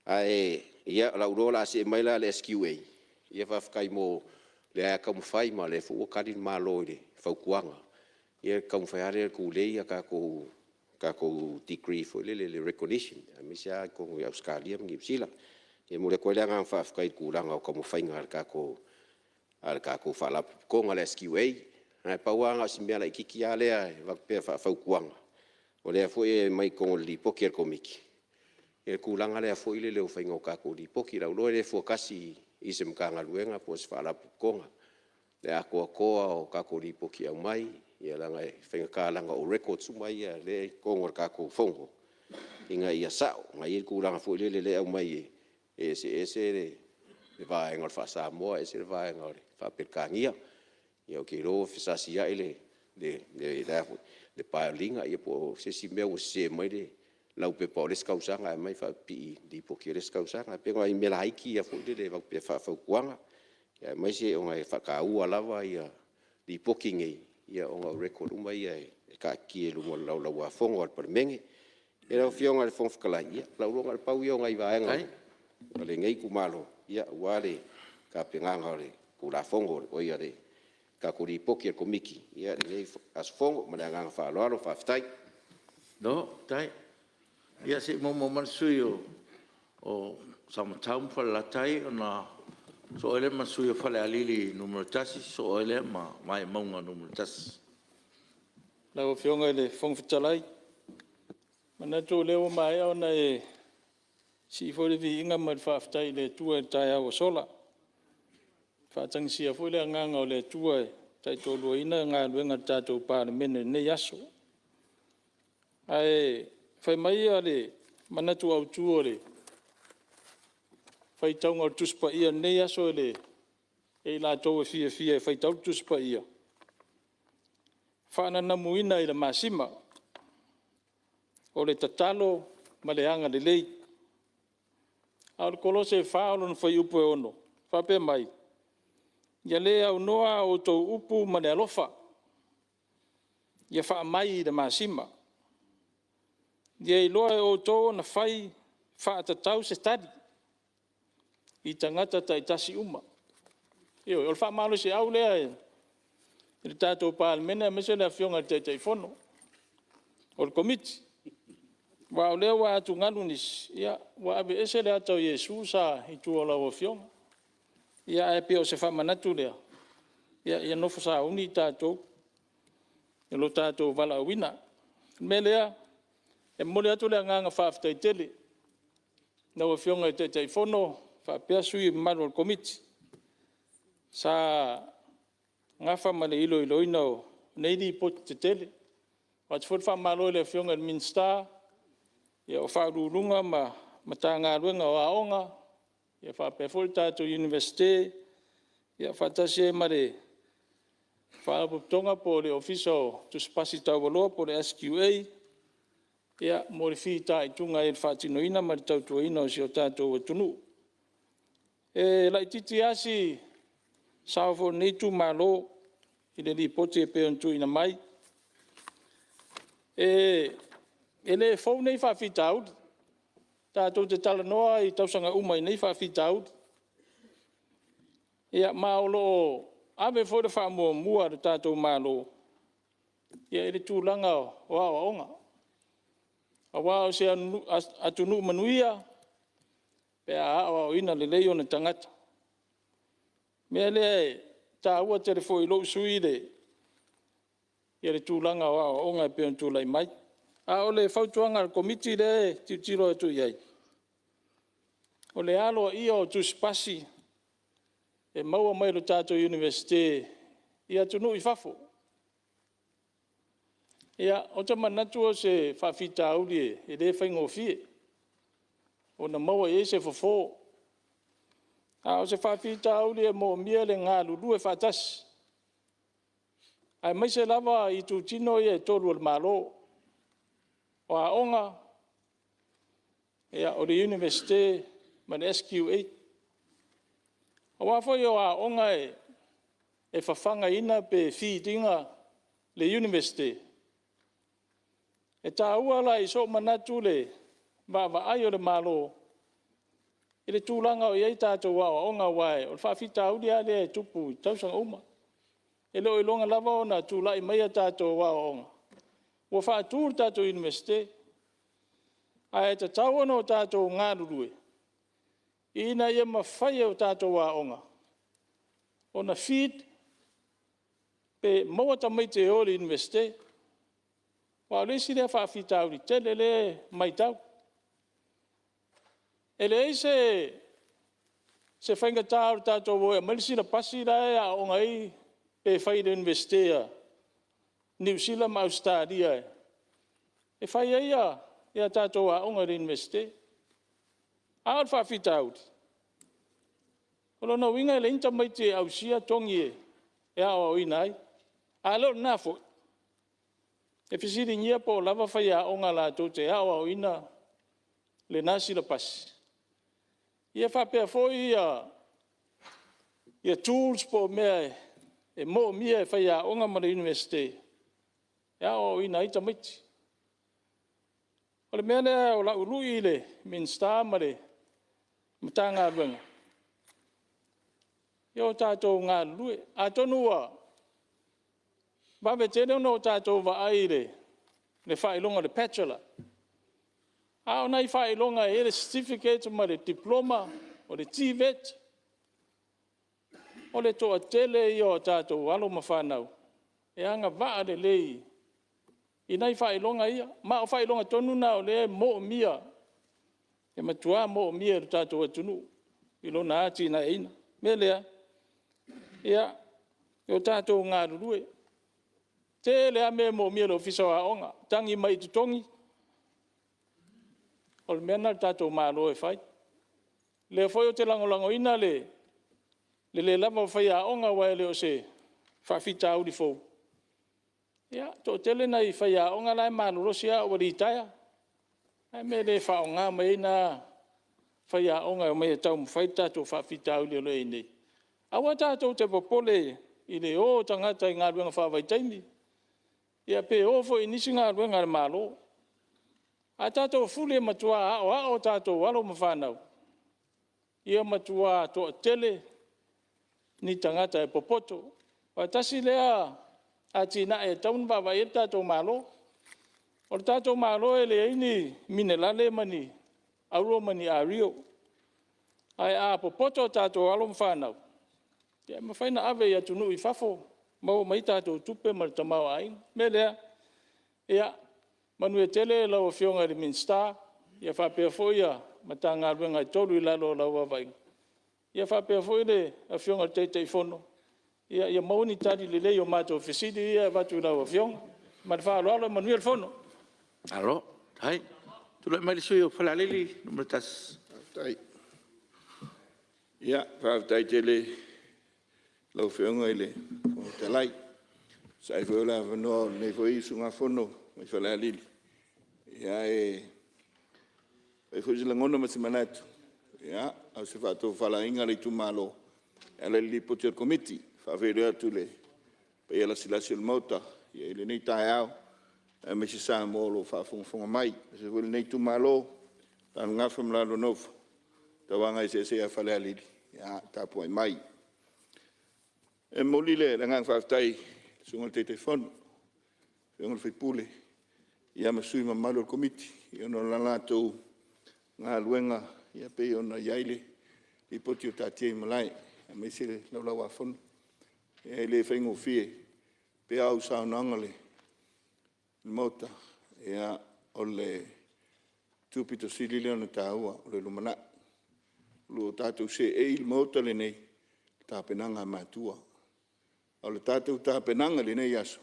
Ae o lou iloa o le a see mai la i le SQA, ia faafetai mo lea lava taumafai ma o lea foi ua tali le Malo i le fautuaga, ia le taumafai lava lea e tulei a tatou degree foi lele i le recognition, aemaise lava i totonu o Ausetalia ma Niu Sila. E momoli atu ai le agaga faafetai i le tulaga o taumafaiga a le tatou Faalapotopotoga o le SQA. Ae pau lava na o si mea laitiiti lava lea e avatu pea faafautuaga, o lea foi e aumai i totonu o le Lipoti a le Komiti le tulaga lea foi lele o le faiga o tatou Lipoti. O lau iloa e le fua tasi i se Matagaluega po o se Faalapotopotoga le atoatoa o tatou Lipoti e aumai, leaga e faigata leaga o records uma ia o lea e i totonu o le tatou Fono ina ia sao. Aua e i ai le tulaga foi lele o lea e aumai e eseese le vaega o le faa-Samoa ese le vaega o le faa-Peretania. Ia ou te iloa ua fesaasiai le Paealiga po o se isi mea ua sese mai le laupepa o le isi tausaga ae aumai faapipii i le lipoti a le isi tausaga. E pei o nai mea laiti ia foi lele e avatu pea faafautuaga, aemaise ona e faataua lava Lipoti nei ona o record uma ia e taatitia i luma o le Laulau-a-Fono a le Palemene. Lau Afioga i le Fofoga Fetalai, o lou iloa na o le pau ia o nai vaega o lenei itumalo aua le tapenaga o le Tulafono, oi le tatou Lipoti a le Komiti i lenei aso Fono. Ma le agaga faaaloalo faafetai. Malo faafetai. Ia se i muamua mai le sui usufono mo Samatau ma Falelatai ona sosoo ai lea ma le sui usufono mo Falealili 1, sosoo ai lea ma Vaimauga 1. Lau Afioga i le Fofoga Fetalai, e manatu o lea ua maea ona e sii foi le viiga ma le faafetai i le Atua i le taeao ua sola, ua faatagisia foi le Agaga o le Atua e taitoaluaina galuega a le tatou Palemene i lenei aso. Ae fai mai le manatu autu o le faitauga o le Tusi Paia i lenei aso ia i latou e fiafia e faitau le Tusi Paia, “Faananamuina i le masima, o le tatalo ma le agalelei.” A o le Kolose 4 lona fuaiupu e 6, faapea mai, “Ia le aunoa a outou upu ma le alofa, ia faamai i le masima. Ia iloa e outou ona fai faatatau se tali i tagata taitasi uma.” Ioe, o le faamalosiau lea i le tatou Palemene aemaise le Afioga i le Taitaifono o le Komiti. Aua o lea ua atugalu nisi, ua aveese le ata o Iesu sa i tua o lau Afioga. Ia ae pei o se faamanatu lea, ia nofo sauni tatou i lo tatou valaauina. O le mea lea, e momoli atu le agaga faafetai tele i lau Afioga i le Taitaifono faapea sui usufono mamalu o le Komiti sa nafa ma le iloiloina o nei Lipoti tetele. E avatu foi le faamalo i le Afioga i le Minisita, o Ofisa Sili o Pulega ma Matagaluega o Aoga, faapea foi le tatou Iunivesite, faatasi ai ma le Faalapotopotoga po o le Ofisa o Tusi Pasi Taualoa po o le SQA mo le fitaituga i le faatinoina ma le tautuaina o si o tatou atunuu. E laitiiti lava si sao foi o lenei itumalo i le Lipoti e pei ona tuuina mai. E le fou nei faafitauli, tatou te talanoa lava i tausaga uma i nei faafitauli. Ma o lo o ave foi le faamuamua a le tatou Malo i le tulaga o aoaoga. Aua o se atunuu manuia pe a aoaoina lelei ona tagata. O le mea lea e taua tele foi i lou sui usufono le tulaga o aoaoga e pei ona tulai mai. A o le fautuaga a le Komiti lea e tilotilo atu i ai, o le aloaia o tusipasi e maua mai le tatou Iunivesite i atunuu i fafo. Ou te manatu o se faafitauli e le faigofie ona maua i ai se fofo. A o se faafitauli e manaomia le galulue faatasi, aemaise lava itutino ia e 3 o le Malo, o aoga, o le Iunivesite ma le SQA. Aua foi o aoga e fafagaina pe feed ina le Iunivesite. E taua la i sou manatu le vaavaai o le Malo i le tulaga o i ai tatou aoaoga, aua o le faafitauli lava lea e tupu i tausaga uma. E le o iloga lava ona tulai mai a tatou aoaoga ua faatu le tatou Iunivesite. Ae tatau ona tatou galulue ina ia mafai e tatou aoga ona feed pe maua tamaiti e o i le Iunivesite. Aua o le isi lea faafitauli tele lea e matau. E leai se faigata o le tatou o e aumai le silapasi la e aooga ai pe fai i le Iunivesite a Niu Sila ma Ausetalia e fai ai a tatou aoga i le Iunivesite. A o le faafitauli, o lona uiga e leai ni tamaiti e ausia togi e aoaoina ai. A le o lena foi, e fesiligia po o lava faiaoga latou te aoaoina lena silapasi, ia faapea foi tools po o mea e moomia e faiaoga ma le Iunivesite e aoaoina ai tamaiti. O le mea lea o lau lui i le Minisita ma le Matagaluega, ia o tatou galulue. Atonu ua vave tele ona tatou vaai i le faailoga o le Bachelor, a o nai faailoga e i ai le Certificate ma le Diploma o le TVET, o le toatele ia o tatou alo ma fanau e agavaa lelei i nai faailoga ia. Ma o faailoga tonu na o lea e moomia, e matua moomia e le tatou atunuu i lona atinaeina. O le mea lea, ia o tatou galulue. E tele lava mea e manaomia e le Ofisa o Aoga, tagi mai i totogi, o le mea lena a lo tatou Malo e fai. O lea foi ou te lagolagoina le le lava o faiaoga aua e le o se faafitauli fou. E toatele nai faiaoga la e malolosi a ua litaea. O le a le mea e le faaaoga mai ai na faiaoga e omai e taumafai le tatou faafitauli o lo o i ai nei. Aua tatou te popole i le o o tagata i galuega faavaitaimi, ia pe o foi i nisi galuega a le Malo. A tatou fuli e matua aoao a tatou alo ma fanau, ia matua toatele ni tagata e popoto. Aua tasi lea atinae e tatau ona vaavaai i ai lo tatou Malo. O le tatou Malo e leai ni minerale ma ni auro ma ni ario, ae a popoto a tatou alo ma fanau, e mafai ona ave i atunuu i fafo maua mai ai tatou tupe ma le tamaoaiga. O le mea lea, ia manuia tele lau Afioga i le Minisita faapea foi Matagaluega e 3 i lalo o lau vaavaaiga, ia faapea foi le Afioga i le Taitaifono, ia maua ni tali lelei o matou fesili ia e avatu i lau Afioga. Ma le faaaloalo, manuia le fono. Malo faafetai. Tulai mai le sui usufono mo Falealili 1. Faafetai tele i lau Afioga i le Fofoga Fetalai e tusa ai foi o le avanoa o lenei foi usugafono mai Falealili e fai foi se lagona ma se manatu a o se faatofalaiga a le Itumalo e ala i le Lipoti a le Komiti. E faafeiloai atu i le paia lasilasi o le Maota i lenei taeao aemaise Samoa o lo o faafogafoga mai. Aemaise foi lenei Itumalo o Lalogafa ma la oulua Nofo, Tauagaeseese ia Falealili, ia tapuai mai. E momoli le agaga faafetai i le Susuga i le Taitaifono, lau Afioga i le sui usufono ia ma sui usufono mamalu o le Komiti ona o le latou galuega e pei ona i ai le Lipoti ua taatia i malae aemaise le Laulau-a-Fono. E le faigofie, e pei lava o au saunoaga i le Maota, o le itu pito sili lea ona taua o le lumanai. O lo o tatou seei i le Maota lenei i tapenaga a matua. A o le tatou tapenaga i lenei aso,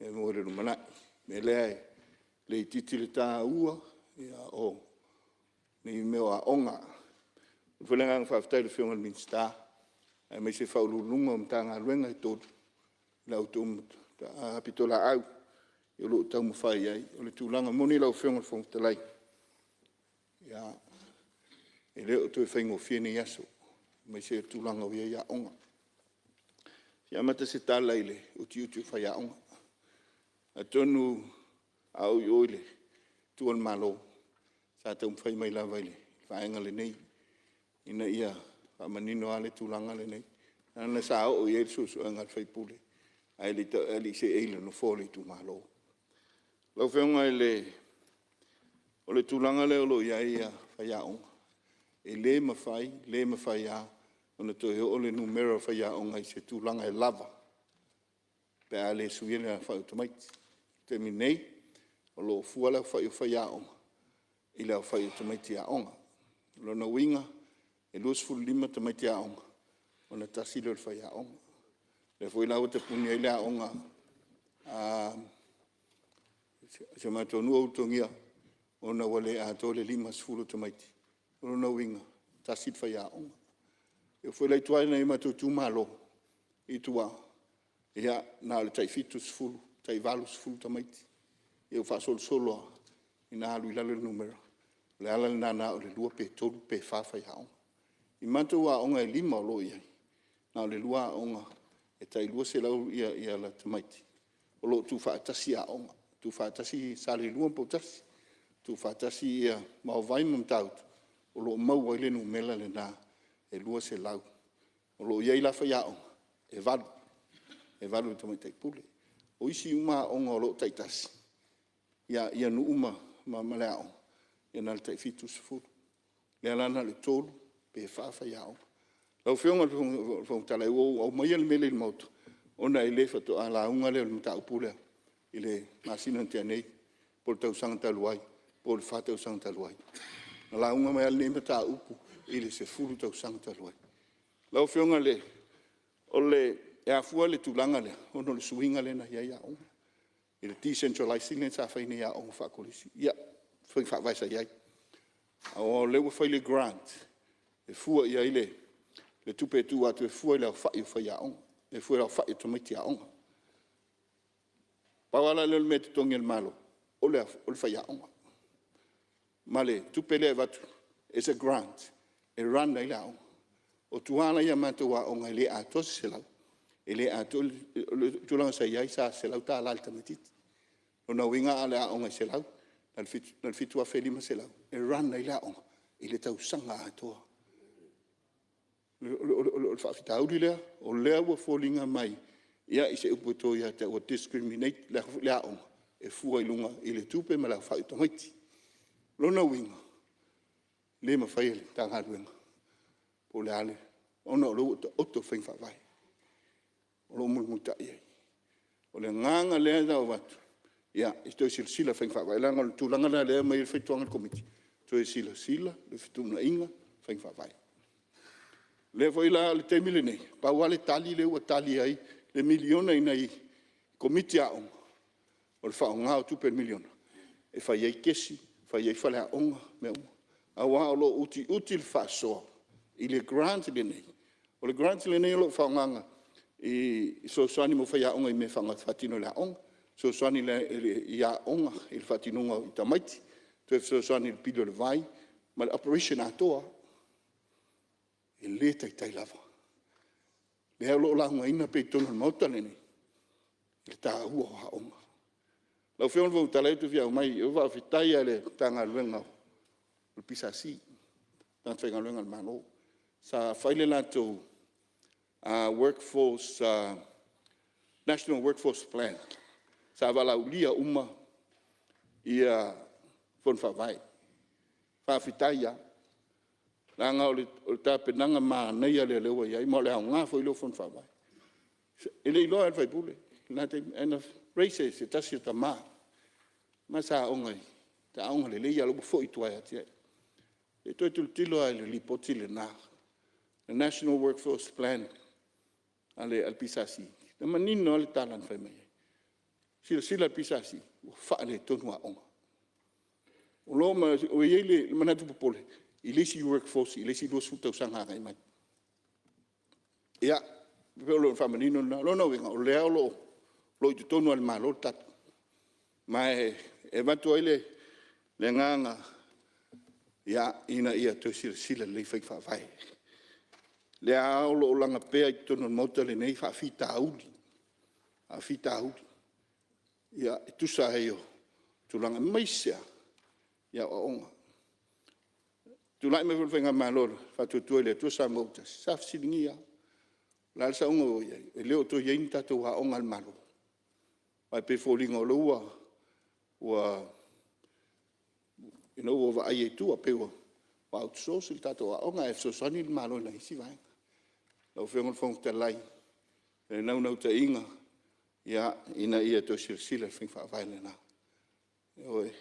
mo le lumanai. O le mea lea e le itiiti le taua o nei mea o aoga. E momoli foi le agaga faafetai i le Afioga i le Minisita aemaise Ofisa Sili o Pulega o Matagaluega e 3 i la outou pitolaau o lo o taumafai ai. O le tulaga moni lau Afioga i le Fofoga Fetalai, e le o toe faigofie nei aso aemaise le tulaga ua i ai aoga. E fia amata se tala i le utiuti o faiaoga. Atonu a oo i o i tua o le Malo, sa taumafai mai lava i le vaega lenei ina ia faamanino lava le tulaga lenei, leaga sa oo i ai le suesuega a le sui usufono ae le i seei i le nofoa o le itumalo. Lau Afioga o le tulaga lea o lo o i ai faiaoga, e le mafai, le mafai lava ona toe oo le numera o faiaoga i se tulaga e lava pe a le suia le aofai o tamaiti. O le taimi nei, o lo o fua le aofai o faiaoga i le aofai o tamaiti aoga. O lona uiga e 25 tamaiti aoga ona tasi lea o faiaoga. O lea foi la ua tapuni ai le aoga a si o matou nuu o Ulutogia ona ua le atoa le 50 o tamaiti. O lona uiga e tasi le faiaoga. E oo foi la i tua i nai o matou itumalo i tua, ia na o le tai 70, tai 80 tamaiti. Ia ua faasolosolo lava ina alu i lalo le numera. O le ala lena na o le 2 pe 3 pe 4 faiaoga. I matou aoga e 5 o lo o i ai, na o le 2 aoga e tai 200 tamaiti o lo o tuufaatasi aoga, tuufaatasi Saleilua ma Poutasi. Tuufaatasi ia Vaovai ma Matautu o loo maua ai le numera lena e 200. O loo iai la faiaoga e 8, e 8 i le Tamaitai Pule. O isi uma aoga o loo taitasi ia nuu ma le aoga e na o le tai 70, lea la na o le 3 pe 4 faiaoga. Lau Afioga i le Fofoga Fetalai ua ou aumaia le mea lea i le Maota ona e le faatoa lauga lea i le mataupu lea i le masina na tea nei po o le tausaga talu ai po o le fa tausaga talu ai. Na lauga mai a lenei mataupu i le 10 tausaga talu ai. Lau Afioga e afua le tulaga lea ona o le suiga lea na i ai aoga i le decentralizing lea sa fai nei i aoga faa-Kolisi. Ia, faiga faavae sa i ai aua o lea ua fai le grant e fua i ai le tupe e tuu atu e fua i le aofai o faiaoga, e fua i le aofai o tamaiti aoga. Pau lava lea o le mea e totogi e le Malo o le faiaoga ma le tupe lea e avatu as a grant e run ai le aoga. O tua la i a matou aoga e le atoa se 100, e le atoa. O le tulaga sa i ai sa $100 i le tamaititi. O lona uiga a aoga e 100 na o le $7,500 e run ai le aoga i le tausaga atoa. O le faafitauli lea o lea ua foliga mai i se upu e to ia te au ua discriminate le aoga e fua i luga i le tupe ma le aofai o tamaiti. O lona uiga e le mafai e le Matagaluega po o le a le… ona o lea ua taoto faiga faavae o lo o mulimulitai i ai. O le agaga lea na avatu ia toe silasila i faiga faavae leaga o le tulaga lena lea e aumai ai le fautuaga a le Komiti, toe silasila i fetuunaiga o faiga faavae. O lea foi la o le taimi lenei pau lava le tali lea ua tali ai le miliona i nai Komiti a Aoga o le faaaoga o tupe o le miliona e fai ai kesi, fai ai faleaoga, mea uma aua o lo o utiuti le faasoa i le grant lenei. O le grant lenei o lo o faaaogaina e fesoasoani mo faiaoga i mea e faatino i le aoga, fesoasoani i aoga i le faatinoga o tamaiti, toe fesoasoani i le pili o le vai ma le operation atoa lava. E le taitai lava. O lea o lo o laugaina pea i totonu o le Maota lenei le taua o aoga. Lau Afioga i le Fofoga Fetalai ou te fia aumai, faafetai lava i le Matagaluega o le PSC, tagata faigaluega a le Malo sa fai le latou National Workforce Plan sa valaaulia uma ia Fono Faavae. Faafetai lava leaga o le tapenaga manaia lea ua i ai ma o le aoga foi lea o Fono Faavae. E le i iloa lava e le sui usufono i lena taimi ae na raise e se tasi o tama ma sa aoga lelei a o la ua foi i tua ia te ia. Se i toe tilotilo lava i le lipoti lena, le National Workforce Plan a le PSC e manino lava le tala na fai mai ai. Silasila le PSC ua faaletonu aoga, ua i ai le manatu popole i le isi workforce i le isi 20 tausaga agai mai. Ia, pei o le faamanino lena. O lona uiga o lea o lo o i totonu lava o le Malo le tali ma e avatu ai le agaga ina ia toe silasila lelei i faiga faavae. O lea lava o lo o laga pea i totonu o le Maota lenei faafitauli, faafitauli e tusa ai o tulaga aemaise lava i aoaoga. Na tulai mai foi le Faigamalo a le Faatuatua i le Atua Samoa ua Tasi sa fesiligia lava, o le a le saoga ua i ai e le o toe i ai ni tatou aoga a le Malo? Aua e pei e foliga o lea ua ina ua vaaia i tua pei ua out-source le tatou aoga ae fesoasoani le Malo i nai isi vaega. Lau Afioga i le Fofoga Fetalai, o le naunautaiga ina ia toe silasila i faiga faavae lena. Ioe,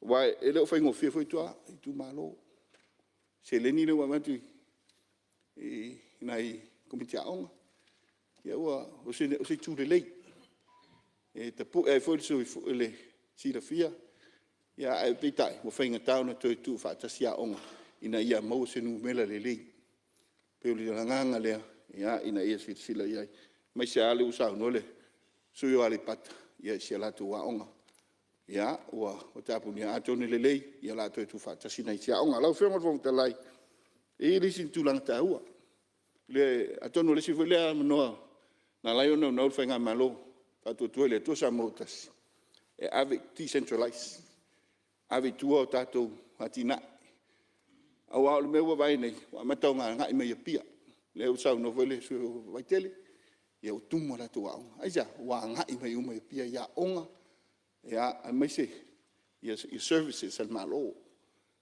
aua e le o faigofie foi tua i Itumalo. O le seleni lea ua avatu i nai Komiti Aoga, ia o se itu lelei e tapue ai foi le silafia ae peitai ua faigata ona toe tuufaatasi aoga ina ia maua se numera lelei. E pei o le agaga lea ina ia silasila i ai aemaise lava lea ua saunoa le sui usufono o Aleipata i si a latou aoga ua tapunia. Atonu e lelei o le a toe tuufaatasi nai isi aoga. Lau Afioga i le Fofoga Fetalai, e i ai le isi tulaga taua, atonu o le isi foi lea avanoa na ala ai ona naunau le Faigamalo Faatuatua i le Atua Samoa ua Tasi e ave, decentralize. ave i tua a tatou atinae. Aua o le mea ua vaai nei, ua amata ona agai mai i Apia. Lea ua saunoa foi le sui usufono o Vaitele, ia ua tumu a latou aoga. Aisea? Ua agai mai uma i Apia i aoga, aemaise i services a le Malo,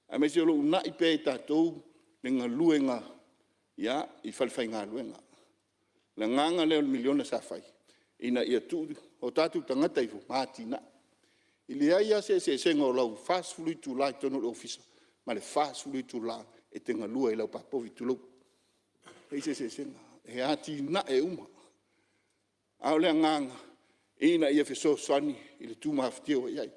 aemaise o lo o uunai pea e tatou le galuega i falefaigaluega. O le agaga lea o le miliona sa fai, ina ia tuu o tatou tagata ifo ma atinae. E leai lava se eseesega o lau 40 itula i totonu o le ofisa ma le 40 itula e te galue ai i lau pa povi, tulou. E leai se eseesega, e atinae uma. A o le agaga ina ia fesoasoani i le tu mafatia ua i ai. O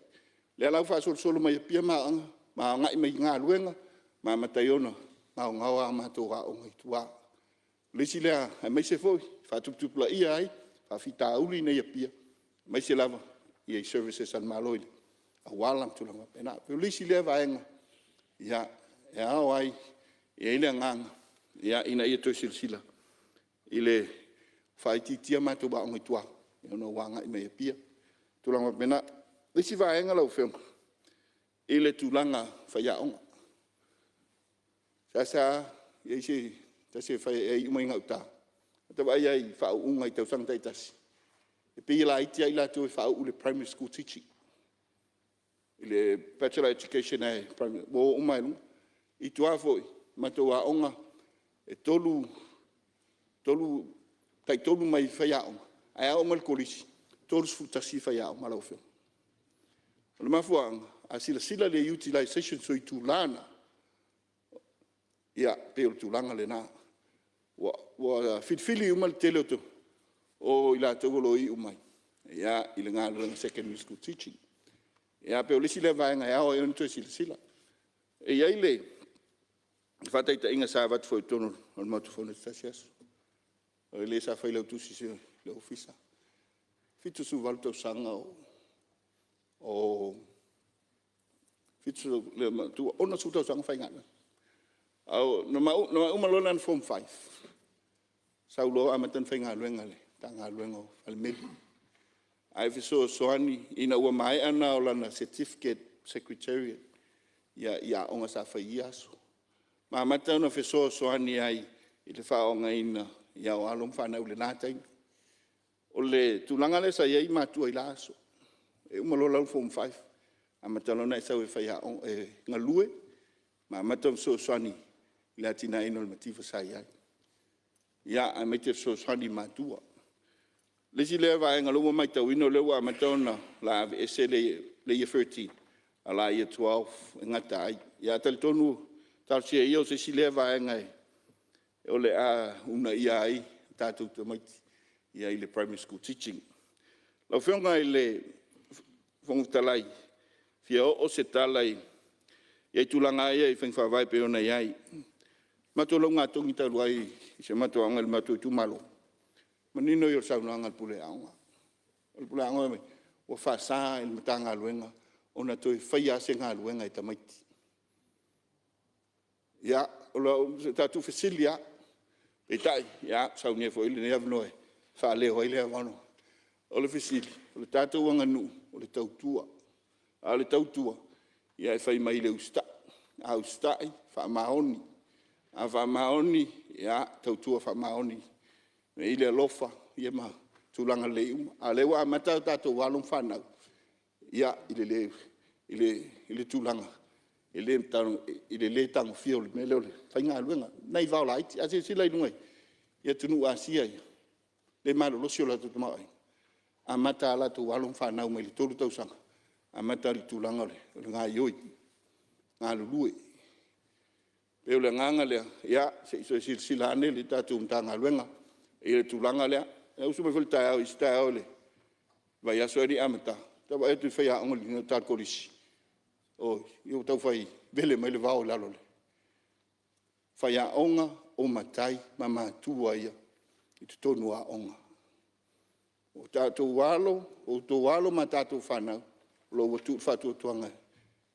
lea la ua faasolosolo mai Apia ma aoga ma agai mai i galuega ma amata ai ona gaogao a matou aoga i tua. O le isi lea, aemaise foi le faatuputupulaia ai faafitauli i Apia, aemaise lava i services a le Malo i auala ma tulaga faapena. O le isi lea vaega e ao ai, e i ai le agaga ina ia toe silasila i le faaitiitia matou aoga i tua ona ua agai mai i Apia, tulaga faapena. O le isi vaega lau Afioga i le tulaga o faiaoga. E seasea i ai se tasi e iu mai gauta, ua ta vaai lava i faauuga i tausaga taitasi, e pei e laiti lava i latou e faauu i le Primary School Teaching, i le Bachelor Education lava ua o uma lava i luga. I tua foi i matou aoga, e tai-tolu mai faiaoga, ae a oo mai i le Kolisi, e 31 faiaoga lau Afioga. O le mafuaaga, a silasila i le utilization o itula na, ia, e pei o le tulaga lena. Ua filifili uma le tele o i latou o lo o iu mai i le galuega Secondary School Teaching. Ia pei o le isi lea vaega e ao ai ona toe silasila. E i ai le faataitaiga sa avatu foi i totonu o le Maota Fono i se tasi aso, o le sa failautusi o le Ofisa, 78 tausaga o le matua, 60 tausaga o faigaluega. Na uma loa lana Form Five, sau loa amata ona faigaluega i le Matagaluega o Falemeli. Ae fesoasoani ina ua maea lana Certificate Secretariat i aoga sa fai i ia aso, ma amata ona fesoasoani ai i le faaaoogaina o alo ma fanau i lena taimi. O le tulaga lea sa i ai matua i la aso, e uma loa lau Form Five amata loa ona e sau e galue ma amata ona fesoasoani i le atinaeina o le mativa sa i ai, aemaise o le fesoasoani i matua. O le isi lea vaega o lea ua matauina o lea ua amata ona aveese le Year 13 ae o le a Year 12 e gata ai. Ae talitonu, talosia ia o se isi lea vaega o le a uunaia ai tatou tamaiti i le Primary School Teaching. Lau Afioga i le Fofoga Fetalai, e fia oo se tala i tulaga lava ia i faiga faavae pei ona i ai. O le matou laugatogi talu ai i si a matou aoga i le matou itumalo, o le manino ia o le saunoaga a le Pule Aoga. O le Pule Aoga fai mai, ua faasa e le Matagaluega ona toe faia lava se galuega e tamaiti. Ia, o le tatou fesili lava, peitai, ua saunia foi lenei avanoa e faaleo ai lea. O le fesili, o le tatou aganuu, o le tautua, a o le tautua, e fai mai i le usitai, a usitai, faamaoni, a faamaoni, ia tautua faamaoni, e i ai le alofa ma tulaga lelei uma. A o lea ua amata a tatou alo ma fanau i le tulaga i le le tagofia o le mea lea o le faigaluega, nai vao laiti. A silasila i luga i atunuu o Asia ia i le malolosi o le latou tamaoaiga, e amata lava latou alo ma fanau mai le 3 tausaga, amata i le tulaga o le gaoioi, galulue. E pei o le agaga lea, ia se i toe silasila ane le tatou Matagaluega i le tulaga lea. Na ou usu mai foi i le isi taeao i le vaiaso ae le i amata, ou te vaai atu i le faiaoga i gauta i le kolisi, oi, ua taufai vele mai le vao i lalo. O faiaoga, o matai ma matua ia i totonu o aoga. O tatou alo, o outou alo ma tatou fanau o lo o ua tuu le faatuatuaga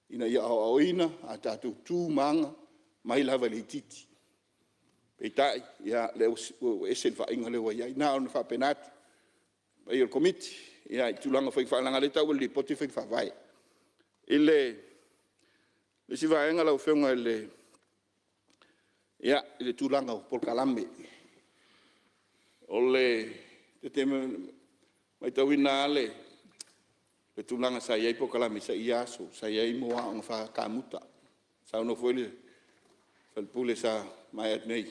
ina ia aoaoina a tatou tu ma aga mai lava i le itiiti. Peitai, o lea ua ese le vaaiga lea ua i ai. Na ona faapena atu. Le paia o le Komiti i tulaga foi, leaga o lea e tau e le Lipoti faiga faavae. I le Le isi vaega lau Afioga i le tulaga o polokalame. E matauina lava le tulaga sa i ai polokalame i ia aso, sa i ai aoga faakamuta. Saunoa foi le sui usufono sa mavae atu nei,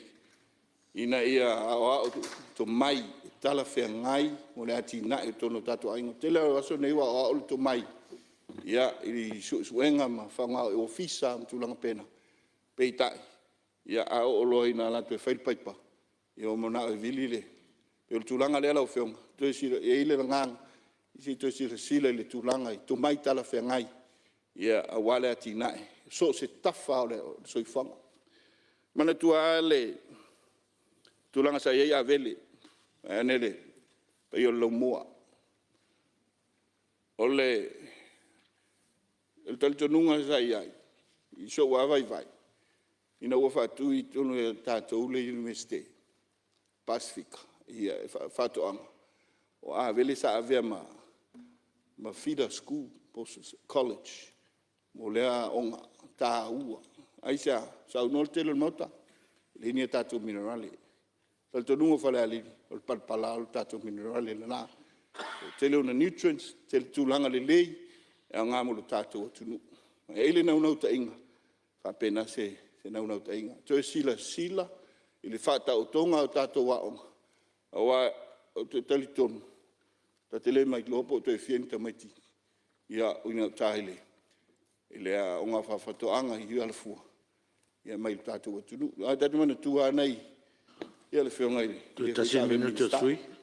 ina ia aoao tomai talafeagai mo le atinae i totonu o tatou aiga. O le tele lava o aso nei ua aoao le tomai i suesuega ma faaaoga ofisa ma tulaga faapena, peitai, a oo loa ina alu atu e fai le paipa, ua manao e vili le… O le tulaga lea lau Afioga, e i ai le agaga se i toe silasila i le tulaga i tomai talafeagai aua le atinae i so o se tafa lava o le soifuaga. Manatua lava le tulaga sa i ai Avele vaeane le paia o le Laumua. O le talitonuga sa i ai i sou lava vaivai, ina ua faatu i totonu e tatou le Iunivesite o le Pasefika i Faatoaga, o Avele sa avea ma feeder school po o se College mo lea aoga taua. Aisea? Saunoa le tele o le Maota, e leai ni a tatou minerale. O le talitonuga o Falealili, o le palapala lava o le tatou minerale lena. E tele ona nutrients, tele tulaga lelei e aoga mo le tatou atunuu. E i ai le naunautaiga, e faapena se naunautaiga, toe silasila i le faataotoga o tatou aoga, aua ou te talitonu, ta te le mailoa pe toe fia ni tamaiti e aooga i gauta i le aoga faafaatoaga i Alafua mai le tatou atunuu. Aua ta te manatua lava nai, ia le Afioga i le Toe tasi le minute o le sui usufono.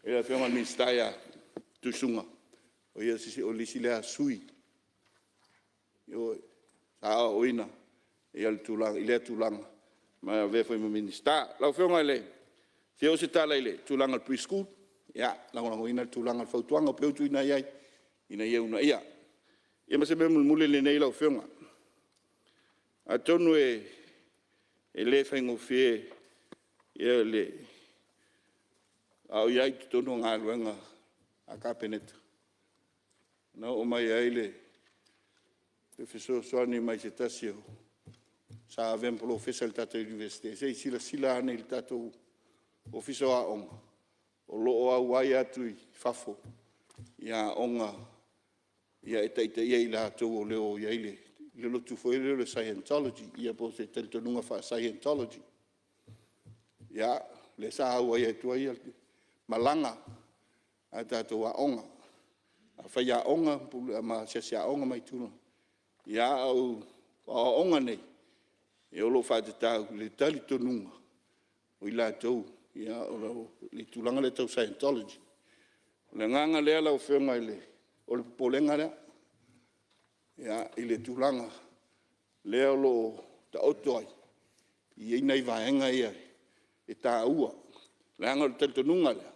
Le Afioga i le Minisita ia Tuisuga, o ia o le isi lea sui sa aoaoina i lea tulaga ma avea foi ma Minisita. Lau Afioga e fia oo se tala i le tulaga o le Pre-School, ia, e lagolagoina le tulaga o le fautuaga e pei ona tuuina i ai ina ia uunaia. Ia ma se mea mulimuli lenei lau Afioga, atonu e le faigofie a o i ai i totonu o galuega a le Kapeneta, na oo mai ai le fesoasoani mai se tasi sa avea ma Polofesa i le tatou Iunivesite, se i silasila ane i le tatou Ofisa o Aoga, o lo o auai atu i fafo i aoga e taitaia i latou o lo o i ai le lotu foi lea o le Scientology po o se talitonuga faa-Scientology. Ia, lea sa auai atu ai malaga a tatou aoga, a faiaoga ma asiasi aoga mai tua, a o aoaoga nei, o lo o faatatau i le talitonuga o i latou i le tulaga lea tau Scientology. O le agaga lea lau Afioga, o le popolega lea i le tulaga lea o lo o taoto ai, e i ai nai vaega ia e taua, leaga o le talitonuga lea,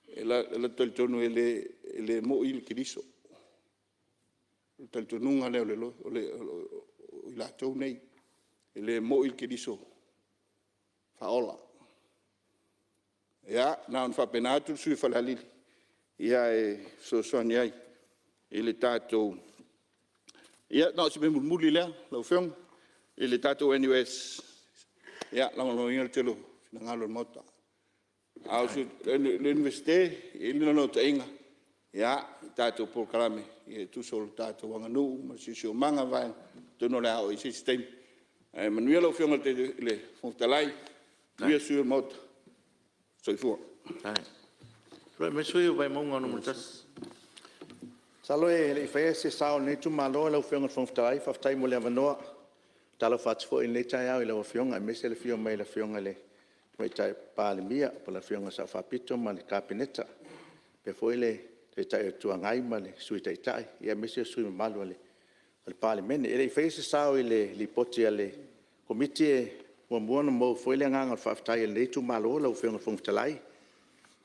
e latou te talitonu e le moi le Keriso. O le talitonuga lea o i latou nei, e le moi le Keriso faaola. Ia, na ona faapena atu le sui usufono o Falealili e fesoasoani ai i le tatou… Ia na o si mea mulimuli lea lau Afioga, i le tatou NUS, ia e lagolagoina le tele o finagalo o le Maota. A o le Iunivesite, e i ai le naunautaiga i tatou polokalame e tusa o le tatou aganuu ma le siosiomaga, atonu o le a oo i ai se isi taimi. Ae manuia lau Afioga i le Fofoga Fetalai, manuia sui usufono o le Maota. Soifua. Tulai mai le sui usufono mo Vaimauga 1. Masalo a o le i faia se sao o lenei itumalo lau Afioga i le Fofoga Fetalai, faafetai mo le avanoa. E faatalofa atu foi i lenei taeao i lau Afioga aemaise le afio mai o le Afioga i le Tamaitai Palemia po o le Afioga i le Sao Faapito ma le Kapeneta, faapea foi le Taitai o le Itu Agai ma le Sui Taitai, aemaise o sui usufono mamalu o le Palemene. Ae le i faia se sao i le Lipoti a le Komiti, e muamua ona momoli foi le agaga faafetai o lenei itumalo lau Afioga i le Fofoga Fetalai, e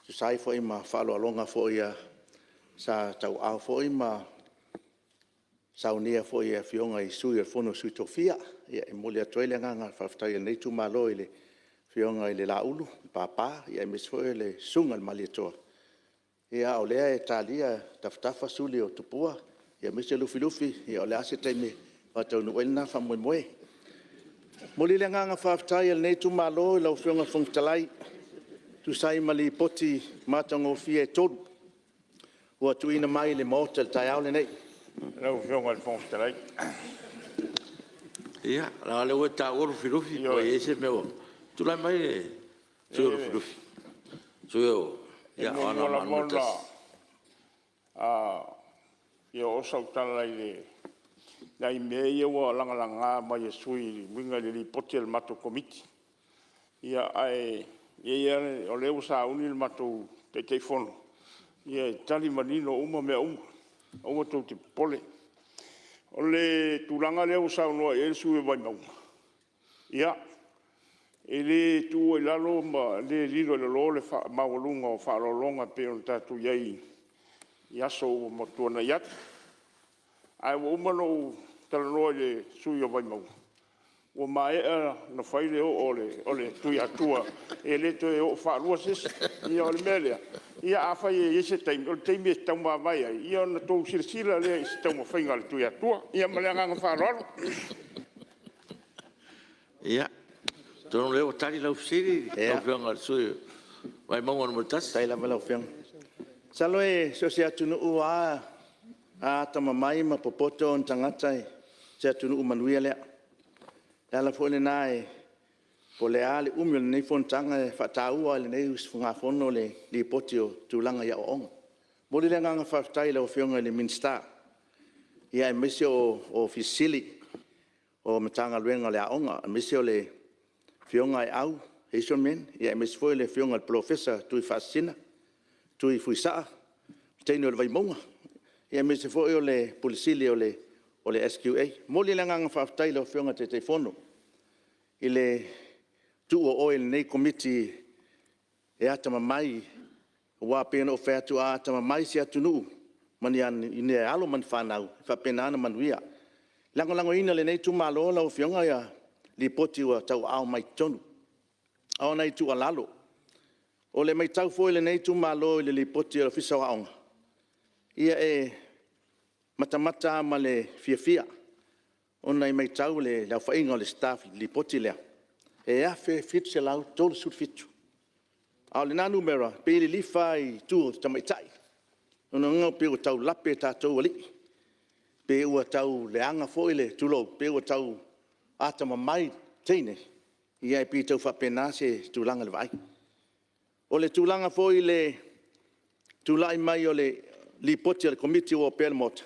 tusa ai foi ma faaaloaloga foi sa tauaao foi ma saunia foi e Afioga i Sui o le Fono a Sui Tofia. E momoli atu ai le agaga faafetai o lenei itumalo i le Afioga ia Laulu Papa aemaise foi o le Susuga i le Malietoa, a o lea e talia i tafatafa suli o tupua aemaise Lufilufi. O le a se taimi faataunuu ai lena faamoemoe. E momoli le agaga faafetai o lenei itumalo i lau Afioga i le Fofoga Fetalai e tusa ai ma Lipoti matagofie e 3 ua tuuina mai i le Maota i le taeao lenei. Lau Afioga i le Fofoga Fetalai… Ia, leaga o lea ua e taua Lufilufi pe ua i ai se mea ua… Tulai mai le sui usufono mo Lufilufi, le sui usufono E mo muamua Anoamaa lava 1. ona fia oo sau tala i nai mea ia ua lagalaga mai e sui usufono e uiga i le Lipoti a le matou Komiti. Ae i ai lava le… o lea ua sauni le matou Taitaifono e tali manino uma mea uma, aua tou te popole. O le tulaga lea ua saunoa i ai le sui usufono o Vaimauga, ia, e le tuua i lalo ma le lilo i lalo le maualuga o faaaloaloga pei ona tatou i ai i aso ua tuanai atu. Ae ua uma ona ou talanoa i le sui usufono o Vaimauga, ua maea ona fai le oo a le Tuiatua, e le toe oo faalua se isi. Ia o le mea lea, afai e i ai se taimi, o le taimi e taumavae ai, ia ona outou silasila lea i se taumafaiga a le Tuiatua. Ia ma le agaga faaaloalo. Ia, atonu o lea ua tali lau fesili lau Afioga i le sui usufono mo Vaimauga 1. Faafetai lava i lau Afioga. Masalo so o se atunuu lava a atamamai ma popoto ona tagata, o se atunuu manuia lea. O le ala foi lena po o le a le umi o lenei fonotaga, e faataua lava e lenei usugafono le Lipoti o le tulaga i aoaoga. E momoli le agaga faafetai i lau Afioga i le Minisita aemaise o Ofisa Sili o le Matagaluega o Aoga, aemaise o le Afioga Aeau Hazelman aemaise foi o le Afioga i le Polofesa Tuifaasisina Tui Fuisaa, le teine o le Vaimauga, aemaise foi o le Ofisa Sili o le SQA. E momoli le agaga faafetai i lau Afioga i le Taitaifono i le tuu o oe i lenei Komiti e atamamai, aua e pei ona ou fai atu, a atamamai se atunuu i alo ma ni fanau, e faapena ona manuia. E lagolagoina e lenei itumalo lau Afioga Lipoti ua tauaao mai i totonu. A o nai tuualalo, o le matau foi a lenei itumalo i le Lipoti a le Ofisa o Aoga, ia e matamata lava ma le fiafia ona e matau i le aofaiga o le staff i le Lipoti lea, e 1,737. A o lena numera, e pei e lilifa lava i itu o tamaitai. O lona uiga pei ua tau lape tatou alii, pei ua tau leaga foi le… tulou, pei ua tau atamamai teine, ia e pei e tau faapena se tulaga i le vaai. O le tulaga foi i le tulai mai o le Lipoti a le Komiti ua opea i le Maota,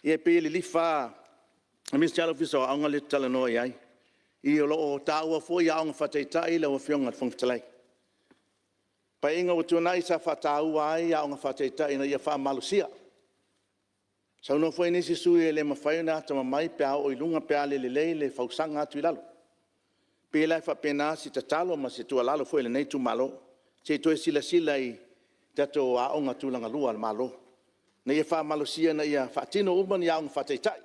ia e pei e lilifa lava, aemaise lava le Ofisa o Aoga lea ou te talanoa i ai. O lo o taua foi aoga faataitai lau Afioga i le Fofoga Fetalai. O le Paeaiga ua tuanai sa faataua ai aoga faataitai ina ia faamalosia. Saunoa foi nisi sui usufono e le mafai ona atamamai pe a oo i luga pe a le lelei le fausaga atu i lalo. E pei la e faapena se tatalo ma se tuualalo foi a lenei itumalo, se i toe silasila i tatou aoga tulagalua a le Malo ina ia faamalosia ina ia faatino uma ni aoga faataitai,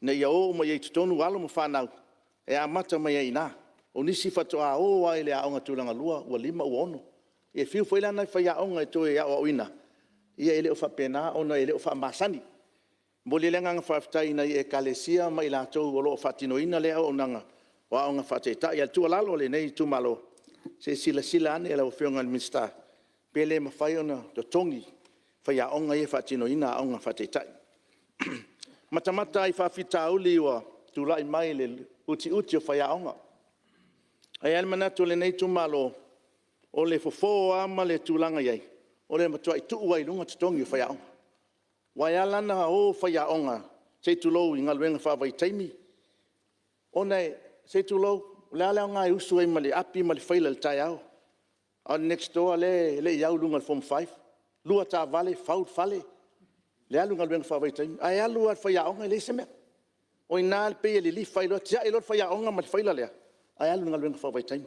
ina ia o uma i ai i totonu alo ma fanau e amata mai ai i ina. O nisi faatoa o lava i le aoga tulagalua ua 5 ua 6. E fiu foi la nai faiaoga e toe aoaoina, ia e le o faapena ona e le o faamasani. E momoli ai le agaga faafetai i nai Ekalesia ma i latou o lo o faatinoina lea auaunaga o aoga faataitai. A o le tuualalo a lenei itumalo, se i silasila ane lau Afioga i le Minisita pe le mafai ona totogi faiaoga ia e faatinoina aoga faataitai. E matamata lava i faafitauli ua tulai mai i le utiuti o faiaoga. Ae i ai lava le manatu o lenei itumalo, o le fofo lava ma le tulaga e i ai, o le matuai tuu lava i luga totogi o faiaoga. Aua e ala ona o faiaoga se i tulou i galuega faavaitaimi, ona se i tulou, o le a le aoga e usu ai ma le api ma le faila i le taeao, a o le next door lea e le i au i luga i le Form 5, lua taavale fau le fale, le alu i galuega faavaitaimi, ae alu lava i le faiaoga e leai se mea. O i ina e pei e lilifa ai loa, tiai loa le faiaoga ma le faila lea ae alu i galuega faavaitaimi.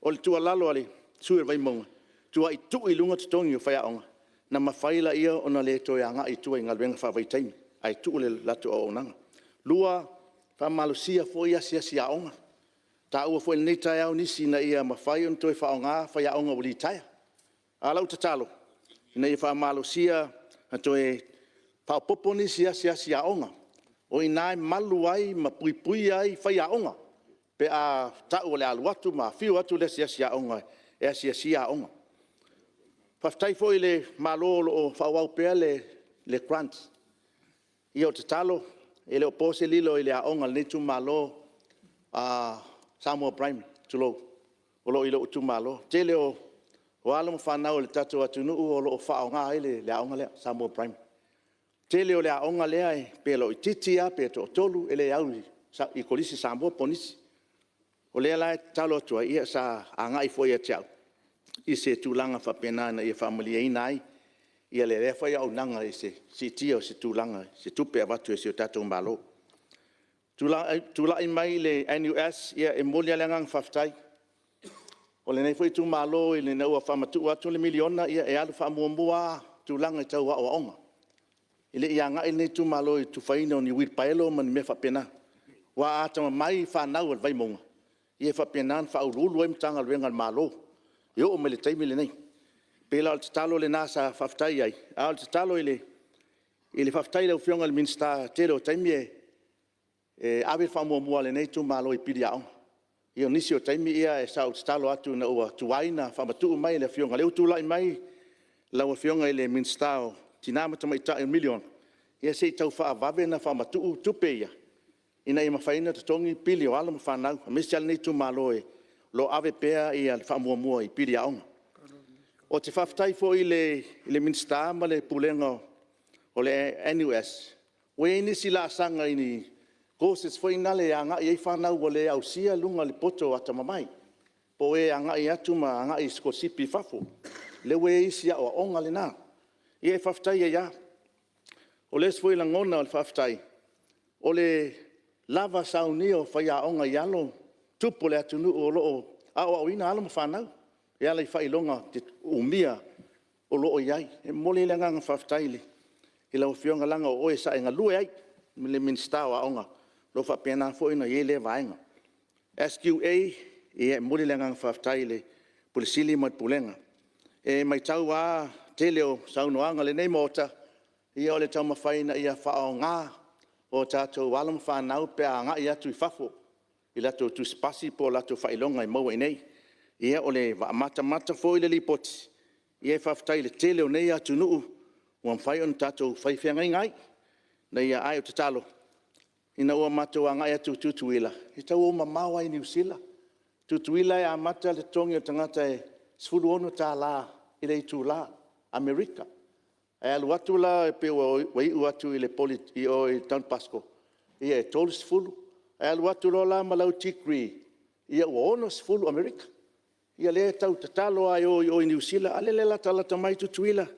O le tuualalo a le sui usufono o le Vaimauga, matuai tuu i luga totogi o faiaoga ona mafai lea ona le toe agai i tua i galuega faavaitaimi, ae tuu le latou auaunaga. Lua, faamalosia foi asiasi aoga. Ua taua foi i lenei taeao nisi ina ia mafai ona toe faaaoga faiaoga ua litaea. A o lau tatalo, ina ia faamalosia ma toe faaopoopo nisi asiasi aoga O i ina e malu ai ma puipuia ai faiaoga pe a tau o le a alu atu ma afio atu le asiasi aoga e asiasia aoga. Faafetai foi i le Malo o lo o faaauau pea le grant. Ia o le tatalo, e le o po se lilo i le aoga a lenei itumalo Samoa Primary, tulou, o lo o i lou itumalo. O le tele o alo ma fanau a le tatou atunuu o lo o faaaoga ai le aoga lea o le Samoa Primary. O le tele o le aoga lea pe laitiiti lava pe toatolu, e le au i le Kolisi Samoa po o nisi. O lea la e tatalo atu ai, ia sa agai foi ia te au i se tulaga faapena ina ia faamalieina ai lea foi auaunaga i le siitia o se tulaga o se tupe e avatu e si o tatou Malo. Tulai mai le NUS, ia e momoli lava le agaga faafetai. O lenei foi itumalo ina ua faamatuu atu le $1 miliona, e alu faamuamua lava tulaga tau aoaoga. E le i agai lenei itumalo i le tufaina o ni uilipaelo ma ni mea faapena. Aua a atamamai fanau a le Vaimauga, ia e faapena ona faauluulu ai Matagaluega a le Malo e oo mai i le taimi lenei. E pei la o le tatalo lena sa faafetai ai, a o le tatalo i le faafetai i lau Afioga i le Minisita i le tele o taimi e ave le faamuamua a lenei itumalo i pili aoga. Ia o nisi o taimi sa ou tatalo atu ina ua tuai ona faamatuu mai e le Afioga, o lea ua tulai mai lau Afioga i le Minisita o Tina ma Tamaitai i le $1 miliona, ia se i tau faavave ona faamatuu tupe ia, ina ia mafai ona totogi pili o alo ma fanau, aemaise lava lenei itumalo o lo o ave pea le faamuamua i pili aoga. Ou te faafetai foi i le Minisita ma le Pulega o le NUS, ua i ai nisi laasaga i ni courses foi na e agai i ai fanau ua le ausia luga o le poto atamamai, po o e agai atu ma agai i sikolasipi i fafo. O lea ua i ai isi aoaoga na, ia e faafetai ai lava. O le isi foi lagona o le faafetai, o le lava saunia o faiaoga i alo ma tupu o le atunuu o lo o aoaoina alo ma fanau e ala i faailoga umia o lo o i ai. E momoli ai le agaga faafetai i lau Afioga, leaga o oe sa e galue ai ma le Minisita o Aoga, o lo o faapena foi ona i ai lea vaega. SQA, ia e momoli le agaga faafetai i le Ofisa Sili ma le Pulega. E matau lava i le tele o saunoaga a lenei Maota, ia o le taumafai ina ia faaaoga o tatou alo ma fanau pe a agai atu i fafo i latou tusipasi po o latou faailoga e maua i inei. Ia ua matamata foi i le Lipoti, ia e faafetai i le tele o nei atunuu ua mafai ona tatou fai feagaiga ai. Ae o le tatalo, ina ua matou agai atu i Tutuila, e tau o mamao lava i Niu Sila. Tutuila e amata le totogi o le tagata e $16 i le itula Amerika. Ae alu atu la pei ua iu atu i o i le Don Bosco, ia e $30. Ae alu atu loa la ma lau degree, ia ua $60 Amerika. Ia lea e tau tatalo lava e o i o i Niu Sila, a o lea e latalata mai Tutuila,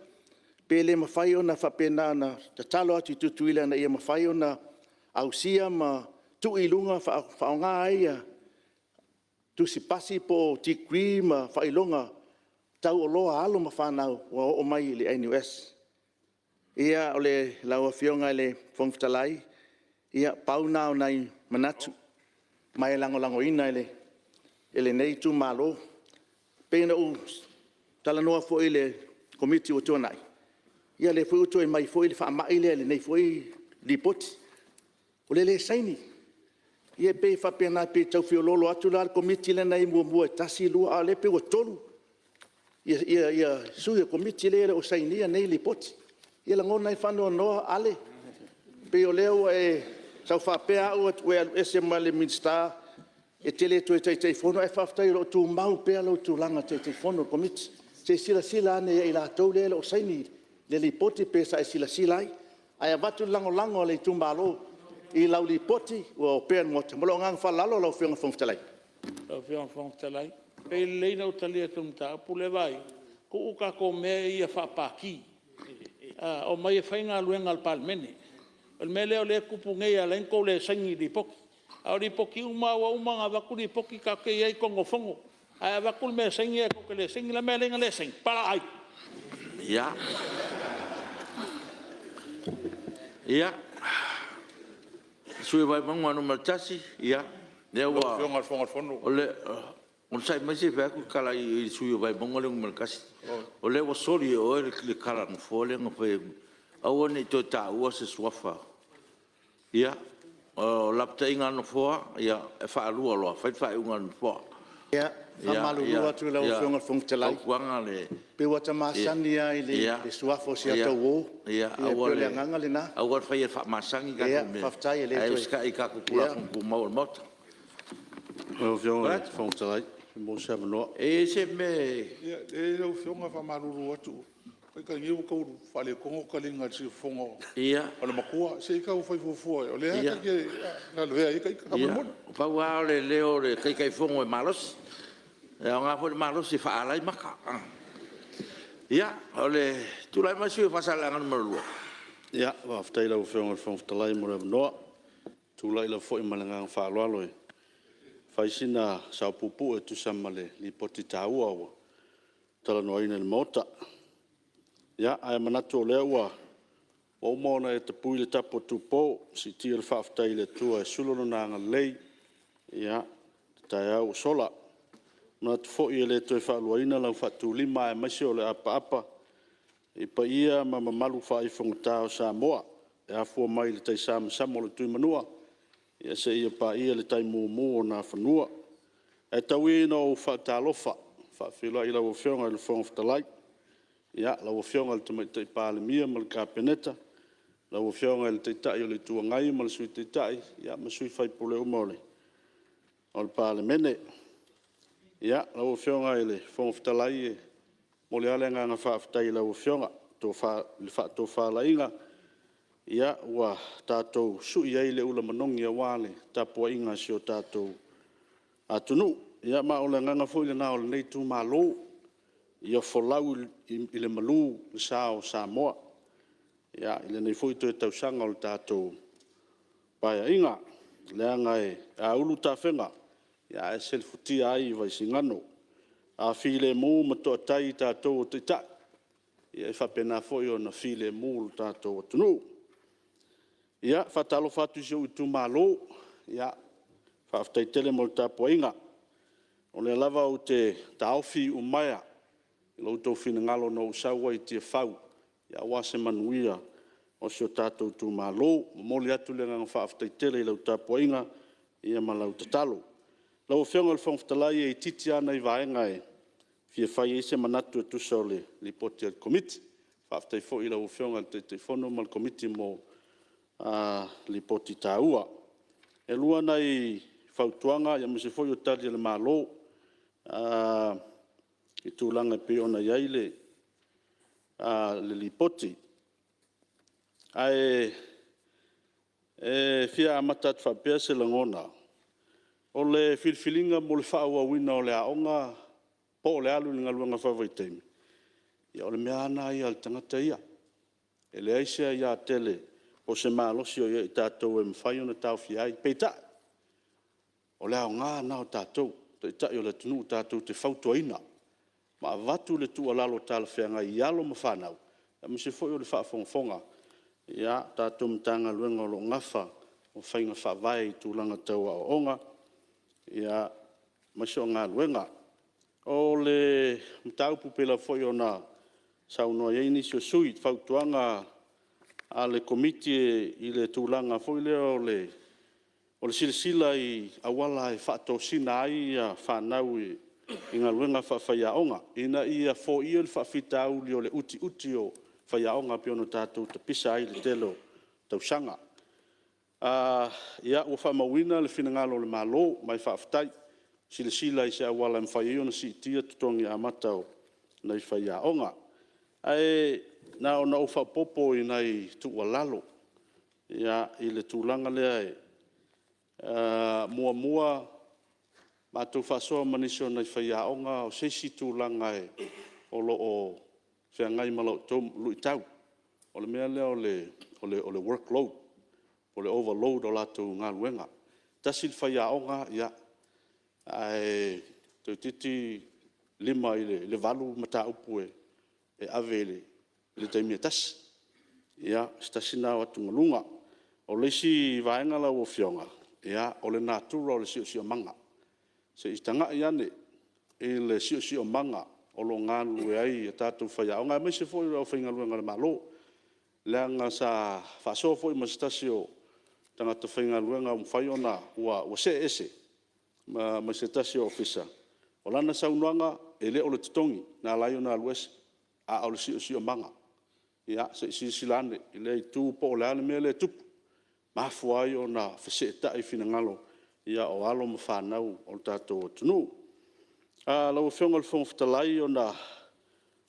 pe le mafai ona faapena ona tatalo atu i Tutuila ina ia mafai ona ausia ma tuu i luga faaaoga ai tusipasi po o degree ma faailoga taualoa a alo ma fanau ua oo mai i le NUS. Ia, lau Afioga i le Fofoga Fetalai, ia pau na o nai manatu ma e lagolagoina e lenei itumalo. E pei ona ou talanoa foi i le Komiti ua tuanai, ia o lea foi ua toe aumai foi le faamai lea i lenei foi Lipoti, o le le saini. Ia e pei e faapena, e pei e tau feoloolo atu la le Komiti lea na i ai muamua e 1, 2, a o lea e pei ua 3 sui o le Komiti lea e le o sainia nei Lipoti. Ia e lagona ai le faanoanoa Ale, e pei o lea ua e tau faapea au ua e alu ese ma le Minisita e te le toe Taitaifono, ae faafetai o lo o tumau pea lou tulaga Taitaifono o le Komiti. Se i silasila ane ia i latou ia e le o saini i le Lipoti pe sa e silasila ai. Ae avatu le lagolago a le itumalo i lau Lipoti ua opea i le Maota. Ma lou agaga faaaloalo lau Afioga i le Fofoga Fetalai. Lau Afioga i le Fofoga Fetalai, pei e lelei ona ou tali atu i le mataupu lea Vaai. Tuu tatou mea ia faa-Pati, omai e fai galuega a le Palemene. O le mea lea e tupu nei e ala ai ona tou le saini i Lipoti. A o Lipoti uma lava ua uma ona avatu Lipoti tatou te i ai i totonu o Fono. Ae avatu le mea e saini ae tou te le saini. O le a le mea e ala ai ona le saini? Palaa ai. Ia, le sui usufono mo Vaimauga 1, ia, lea ua… Lau Afioga i le Fofoga o le Fono… Onosai mai se i fai atu le tala i le sui usufono mo Vaimauga 1. O lea ua soli e oe le tala a le Nofoa lea na fai atu, aua ne i toe taua se suafa Ia, o lapataiga a le Nofoa, e faalua loa fai le faaiuga a le Nofoa. E faamalulu atu i lau Afioga i le Fofoga Fetalai, pei ua ta masani lava i le suafa o si ata uo. Ia pei o le agaga lena. Aua le faia faamasani tatou mea, ae usitai i tatou Tulafono Tumau a le Maota. Lau Afioga i le Fofoga Fetalai pe maua se avanoa. E i ai se mea… Ia leai lau Afioga e faamalulu atu, o ita nei ua tau faaletonu taliga i le siufofoga o le matua. Se i tau fai fuafua o lea ta te lavea ai ita faamolemole. Ia, pau lava o le leo o le Taitaifono e malosi. E aoga foi le malosi e faaala ai mata. Ia, tulai mai le sui usufono mo Faasaleleaga 2. Ia, faafetai i lau Afioga i le Fofoga Fetalai mo le avanoa. E tulai lava foi ma le agaga faaaloalo e fai sina sao puupuu e tusa ma le Lipoti taua ua talanoaina i le Maota. Ia, ae manatu o lea ua uma ona e tapui le tapu a Tupo, siitia le faafetai i le Atua e sula Lona agalelei i le taeao ua sola. E manatu foi e le toe faaluaina lau faatulima aemaise o le apaapa i paia ma mamalu faaifogata o Samoa e afua mai i le taisamasama o le Tuimanua seia paia le tai mumu o Nafanua. Ae tau ia ina ou faatalofa ma faafeiloai i lau Afioga i le Fofoga Fetalai, lau Afioga i le Tamaitai Palemia ma le Kapeneta, lau Afioga i le Taitai o le Itu Agai ma le Sui Taitai ma sui usufono uma o le Palemene. Lau Afioga i le Fofoga Fetalai, e momoli lava le agaga faafetai i lau Afioga i le faatofalaiga ua tatou sui ai le ula manogi aua le tapuaiga a si o tatou atunuu. Ia ma o le agaga foi lena o lenei itumalo, ia folau i le malu le sa o Samoa i lenei foi toe tausaga o le tatou Paeaiga, leaga a ulu tafega, ae selefutia ai Vaisigano. A filemu ma toatai tatou o Taitai, e faapena foi ona filemu lo tatou atunuu. Ia, e faatalofa atu i si ou itumalo, faafetai tele mo le tapuaiga. O lea lava ou te taofi iumaea i lo outou finagalo na ou sau ai i Tiafau aua se manuia o si o tatou itumalo. E momoli atu le agaga faafetai tele i lau tapuaiga ma lau tatalo. Lau Afioga i le Fofoga Fetalai, e itiiti lava nai vaega e fia fai i ai se manatu e tusa o le Lipoti a le Komiti. Faafetai foi i lau Afioga i le Taitaifono ma le Komiti mo Lipoti taua. E 2 nai fautuaga aemaise foi o Tali a le Malo i tulaga e pei ona i ai le Lipoti. Ae fia amata atu faapea se lagona, o le filifiliga mo le faaauauina o le aoga po o le alu i le galuega faavaitaimi, ia o le mea lava lena a le tagata ia. E leai se aia tele po o se malosi o i ai ia tatou e mafai ona taofia ai. Peitai, o le aoga lena o tatou o Taitai o le atunuu tatou te fautuaina ma avatu le tuualalo talafeagai i alo ma fanau, aemaise foi o le faafogafoga a tatou Matagaluega o lo o nafa ma faiga faavae i tulaga tau aoaoga, aemaise o galuega. O le mataupu pei lava foi ona saunoa i ai nisi o sui usufono i fautuaga a le Komiti i le tulaga foi lea o le silasila i auala e faatosina ai fanau i galuega faafaiaoga, ina ia foia le faafitauli o le utiuti o faiaoga pei ona tatou tapisa ai i le tele o tausaga. Ia, ua faamauina le finagalo o le Malo, ma e faafetai. Silasila i se auala e mafai ai ona siitia totogi amata o nai faiaoga. Ae na ona ou faaopoopo i nai tuualalo i le tulaga lea. Muamua, matou faasoa ma nisi o nai faiaoga, o se isi tulaga o lo o feagai ma la outou luitau, o le mea lea o le workload, o le overload o latou galuega. E tasi le faiaoga ae toeitiiti 5 i le 8 mataupu e ave i le taimi e tasi. Ia, o se tasi lena o atugaluga. O le isi vaega lau Afioga, o le natura o le siosiomaga. Se i tagai ane i le siosiomaga o lo o galulue ai tatou faiaoga, aemaise foi o le aufaigaluega a le Malo, leaga sa faasoa foi ma se tasi o tagata faigaluega ua mafai ona see ese ma se tasi o Ofisa, o lana saunoaga, e le o le totogi na ala ai ona alu ese, a o le siosiomaga. Ia se i silasila ane i lea itu po o le a le mea lea e tupu, mafua ai ona feseetai finagalo o alo ma fanau o le tatou atunuu. Lau Afioga i le Fofoga Fetalai, ona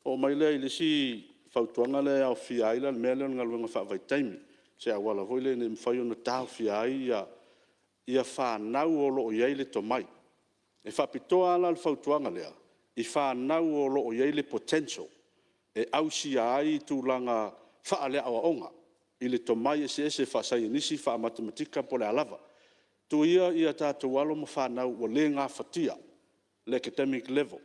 oo mai lea i le isi fautuaga lea e aofia ai le mea lea o le galuega faavaitaimi, i se auala foi lea ina ia mafai ona taofia ai fanau o lo o i ai le tomai. E faapitoa lava la le fautuaga lea i fanau o lo o i ai le potential e ausia ai tulaga faaleaoaoga i le tomai eseese faasaienisi, faamatematika po o le a lava. Tuu ia tatou alo ma fanau ua le gafatia le academic level,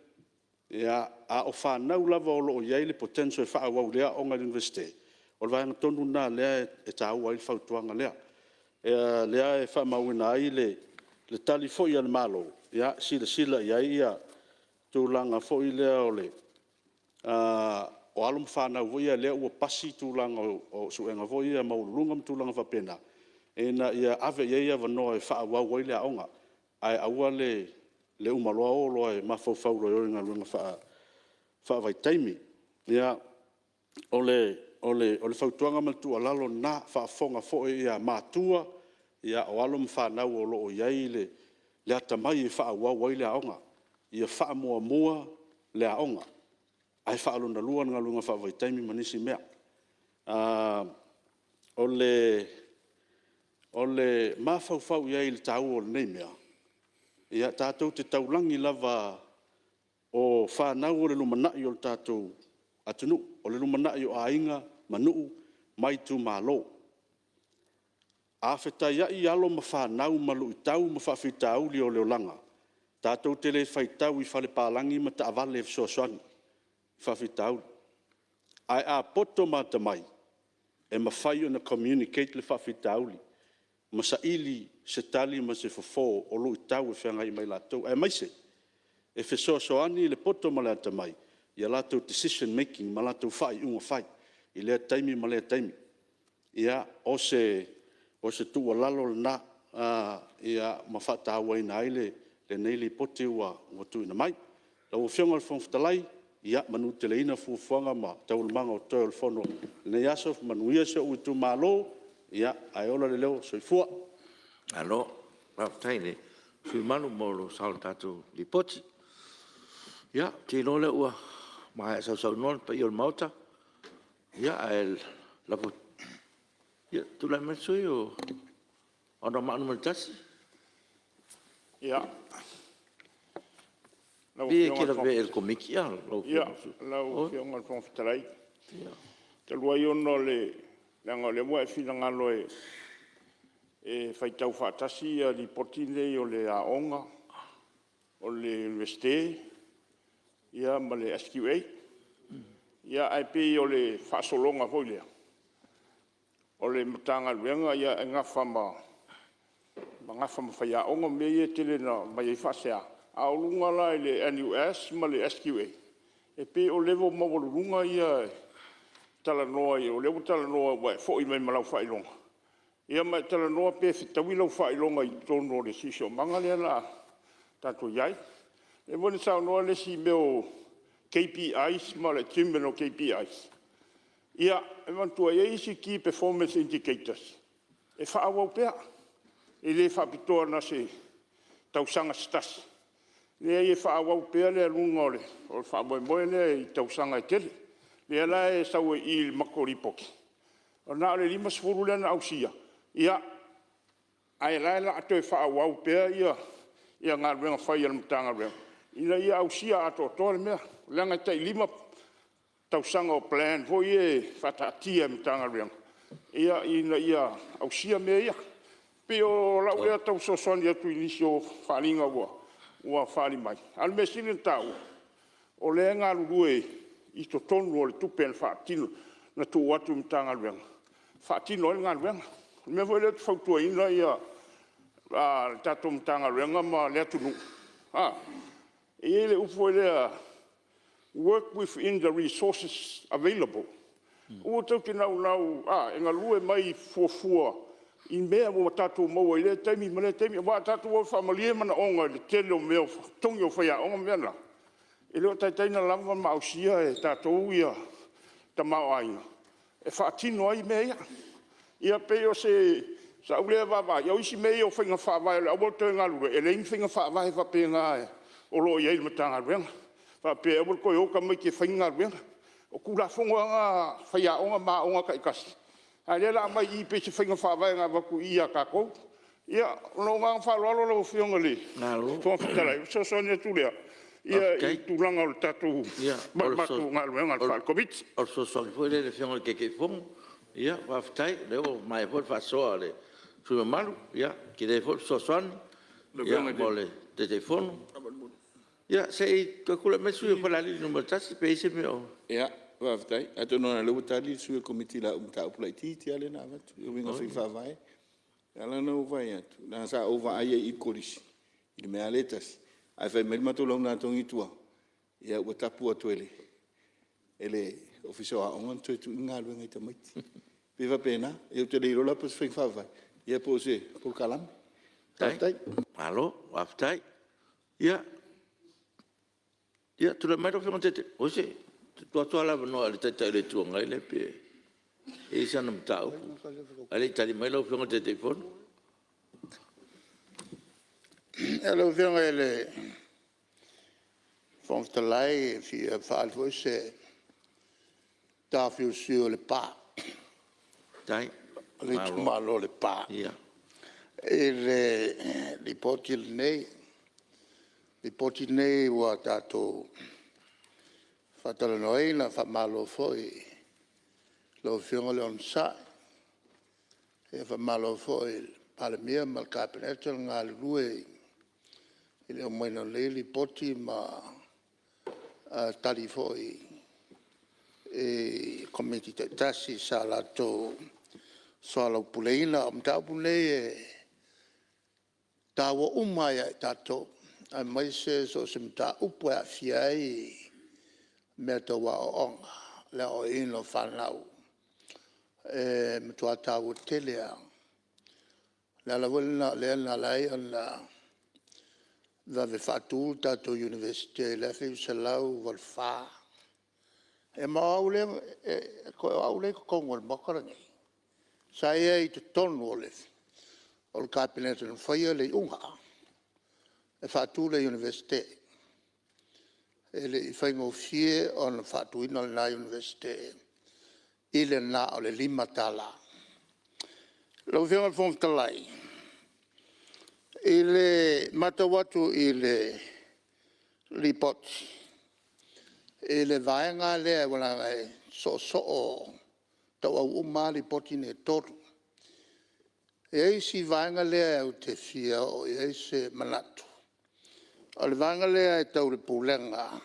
a o fanau lava o lo o i ai le potential e faaauau lelei aoaoga i le Iunivesite, o le vaega tonu lena o lea e taua ai le fautuaga lea. O lea e faamauina ai le tali foi a le Malo, ia silasila i ai le tulaga foi lea o alo ma fanau foi ia lea ua pasi tulaga o suega foi ia maualuluga ma tulaga faapena, ina ia ave i ai avanoa e faaauau ai aoga, ae aua le uma loa o loa e mafaufau i galuega faavaitaimi. Ia, o le fautuaga ma le tuualalo lena, faafofoga foi matua, o alo ma fanau o lo o i ai le atamai e faaauau ai le aoga, ia faamuamua le aoga, ae faalonalua le galuega faavaitaimi ma nisi mea. O le mafaufau i ai i le taua o lenei mea, ia tatou te taulagi lava o fanau o le lumanai o le tatou atunuu, o le lumanai o aiga ma nuu ma itumalo. A fetaiai alo ma fanau ma luitau ma faafitauli o le olaga, tatou te le faitau i fale palagi ma taavale e fesoasoani i faafitauli. Ae a poto ma atamai, e mafai ona communicate le faafitauli ma saili se tali ma se fofo o luitau e feagai ma i latou, aemaise e fesoasoani le poto ma le atamai i a latou decision making ma latou faaiuga fai i lea taimi ma lea taimi. Ia, o se tuualalo lena ma faatauaina ai lenei Lipoti ua tuuina mai. Lau Afioga i le Fofoga Fetalai, ia manuteleina fuafuaga ma taualumaga o totoe o le Fono i lenei aso, manuia si ou itumalo, ae ola le leo. Soifua. Malo faafetai i le sui usufono mamalu mo lou sao i le tatou Lipoti. Ia, ou te iloa o lea ua maea sausaunoa le paia o le Maota, ae lafo atu… Ia, tulai mai le sui usufono mo Anoamaa 1. E te lavea i le Komiti lau Lau Afioga i le Fofoga Fetalai, talu ai ona o leaga o lea ua e finagalo e faitau faatasi ia Lipoti nei o le Aoga, o le Iunivesite ma le SQA. Ia ae pei o le faasologa foi lea, o le Matagaluega e nafa ma faiaoga ma mea ia e tele ina aumai ai faasea, a o luga la i le NUS ma le SQA, e pei o level maualuluga ia e talanoa ai, o lea ua talanoa ua e foi mai ma lau faailoga, ia ma e talanoa pe fetaui lau faailoga i totonu o le siosiomaga lea o le a tatou i ai. O lea foi na saunoa le isi i mea o KPIs ma le achievement o KPIs, ia, e manatua e i ai isi key performance indicators e faaauau pea, e le faapitoa na o se tausaga se tasi, e leai e faaauau pea le aluga o le faamoemoe lea i tausaga e tele. O lea la e sau ai i i i le matou Lipoti, na o le 50 lea na ausia, ae o la e o le a toe faaauau pea galuega fai a le Matagaluega ina ia ausia atoatoa le mea, leaga e tai 5 tausaga o plan foi ia e faataatia e le Matagaluega ina ia ausia mea ia. E pei o lau lea tau fesoasoani atu i nisi o faaaliga ua faaali mai, a o le mea e sili ona taua, o lea e galulue i totonu o le tupe na tuu atu i le Matagaluega e faatino ai le galuega. O le mea foi lea ou te fautuaina le tatou Matagaluega ma le atunuu, e i ai le upu foi lea, work within the resources available. Aua tou te naunau e galue mai fuafua. i mea ua tatou maua i lea taimi ma lea taimi. Aua a tatou o e faamalie manaoga i le tele o mea o totogi o faiaoga ma mea na, e le o taitai ona lava ma ausia e tatou le tamaoaiga e faatino ai mea ia. Ia pei o sau lea vaavaai, o isi mea ia o faiga faavae o le a aua le toe galulue, e leai ni faiga faavae faapena o lo o i ai i le Matagaluega faapea e aua le toe o tamaiti e fai ni galuega. O Tulafono lava na a faiaoga ma aoga taitasi, a o lea o le a aumai i i pei se faiga faavae na avatu i i ia tatou. Ia ma lou agaga faaaloalo lau Afioga i le Fofoga Fetalai, o le fesoasoani atu lea i le tulaga o le tatou galuega faale-Komiti. Malo faafetai. Ia o le fesoasoani foi lea i le Afioga i le Taitaifono. Faafetai o lea ua maea foi le faasoa a le sui usufono mamalu, ia tele foi le fesoasoani mo le Taitaifono. Ia se i toe tulai mai le sui usufono mo Falealili 1 pe i ai se mea o… Ia faafetai. Atonu o lea ua tali le sui o le Komiti i lau mataupu laitiiti lava lea na avatu e uiga i faiga faavae. E ala ona ou fai atu leaga sa ou vaai ai i i i le Kolisi i le mea lava lea e tasi, ae fai mai le matou laugatogi i tua, ia ua tapu atu e le Ofisa o Aoga ona toe tuu ni galuega i tamaiti. E pei e faapena. Ia ou te le iloa la po o se faiga faavae ia po o se polokalame. Faafetai. Malo faafetai. Ia tulai mai lau Afioga i le Taitai… Oi se i tuu atu lava le avanoa i le Taitai o le Itu Agai lea pe i ai sana mataupu ae le i tali mai lau Afioga i le Taitaifono. Lau Afioga i le Fofoga Fetalai e fia faaali foi se taofi o le sui usufono o Lepa, o le itumalo o Lepa i le Lipoti lenei. O le Lipoti lenei ua tatou faatalanoaina, faamalo foi i lau Afioga le onosai, faamalo foi i le Palemia ma le Kapeneta le galulue i le aumaiga o lenei Lipoti ma Tali foi i Komiti taitasi sa latou soalaupuleina. O mataupu nei e taua uma lava ia i tatou aemaise so o se mataupu e aafia ai mea tau aoaoga, le aoaoina o fanau, e matua taua tele lava. O le ala foi lena o lea na ala ai ona vave faatu le tatou Iunivesite i le 1984. Ia ma o au lea, toe o au lea e i totonu o le Maota lenei sa i ai i totonu o le Kapeneta na faia le iuga e faatu le Iunivesite. E le i faigofie ona faatuina lena Iunivesite i le na o le $5. Lau Afioga i le Fofoga Fetalai, i le matau atu i le Lipoti i le vaega lea aua leaga e soosoo tauau uma lava Lipoti nei e 3. E i ai si vaega lea ou te fia oo i ai se manatu, o le vaega lea e tau i le Pulega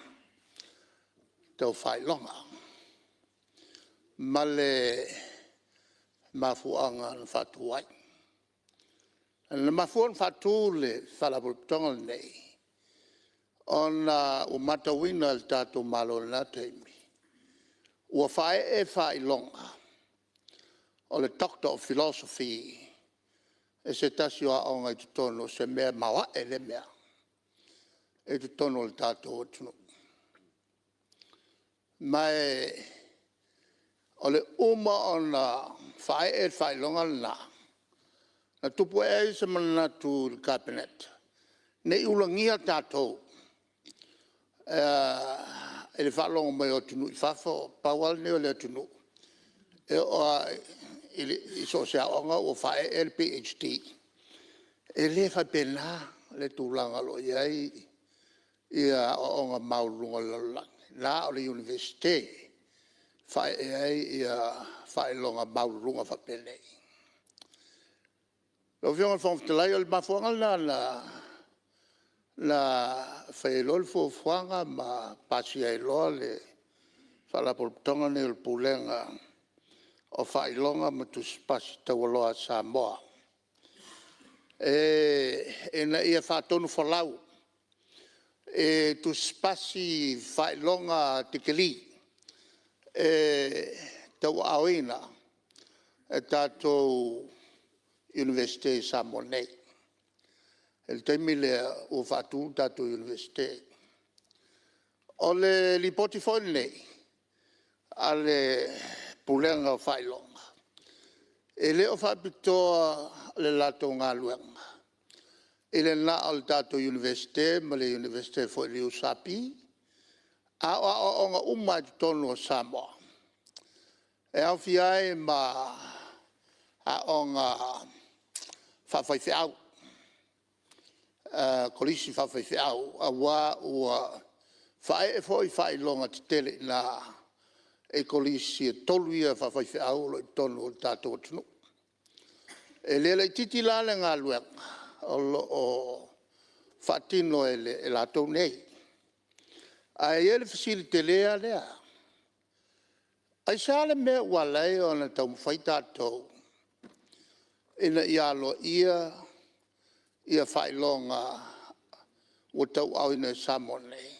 Tau Faailoga ma le mafuaaga na faatu ai. Na mafua ona faatu le Faalapotopotoga lenei, ona ua matauina e le tatou Malo i lena taimi, ua faaee faailoga o le Doctor of Philosophy e se tasi o aoga i totonu, o se mea maoae lea mea i totonu o le tatou atunuu. Ma o le uma ona faaee le faailoga lena, na tupu ae ai se manatu i le Kapeneta, ne i ulagia tatou i le faalogo mai o atunuu i fafo, pau lava lenei o le atunuu e oo lava i so o se aoga ua faaee le PhD. E le faapena le tulaga o lo o i ai aoaoga maualuluga o le lalolagi, na o le Iunivesite e faaee ai faailoga maualuluga faapenei. Lau Afioga i le Fofoga Fetalai, o le mafuaaga lena na fai ai loa le fuafuaga ma pasia ai loa le Faalapotopotoga lenei o le Pulega o Faailoga ma Tusi Pasi Taualoa a Samoa, ina ia faatonufolau i Tusi Pasi faailoga tikeri e tauaaoina e tatou Iunivesite i Samoa nei. I le taimi lea ua faatu le tatou Iunivesite. O le lipoti foi lenei a le Pulega o Faailoga, e le o faapitoa le latou galuega i le na o le tatou Iunivesite ma le Iunivesite foi o le USP, a o aoaoga uma lava i totonu o Samoa, e aofia ai ma aoga faafaifeau, kolisi faafaifeau, aua ua faaee foi faailoga tetele i ina i Kolisi e 3 ia faafaifeau o lo o i totonu o le tatou atunuu. E le laitiiti la le galuega o lo o faatino e latou nei. Ae i ai le fesili tele lava lea; aisea le mea ua ala ai ona taumafai tatou ina ia aloaia faailoga ua tauaaoina i Samoa nei?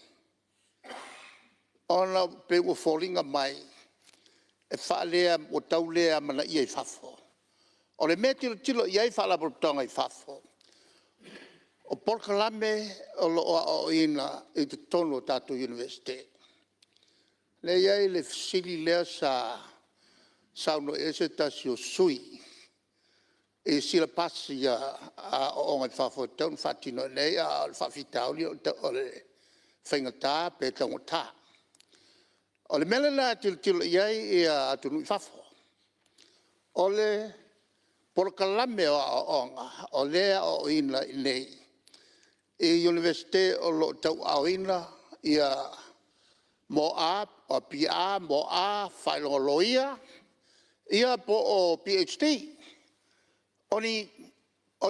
Ona e pei ua foliga mai ua tau le amanaia i fafo. O le mea e tilotilo i ai Faalapotopotoga i fafo, o polokalame o lo o aoaoina i totonu o tatou Iunivesite. Lea e i ai le fesili lea sa saunoa i ai se tasi o sui usufono i silapasi a aooga i fafo e tatau ona faatino i inei, a o le faafitauli o le faigata pe taugata. O le mea lena e tilotilo i ai atunuu i fafo, o le polokalame o aoaoga o lea e aoaoina i inei i Iunivesite o lo o tauaaoina MA, BA, MA, faailoga loia, ia po o PhD. O ni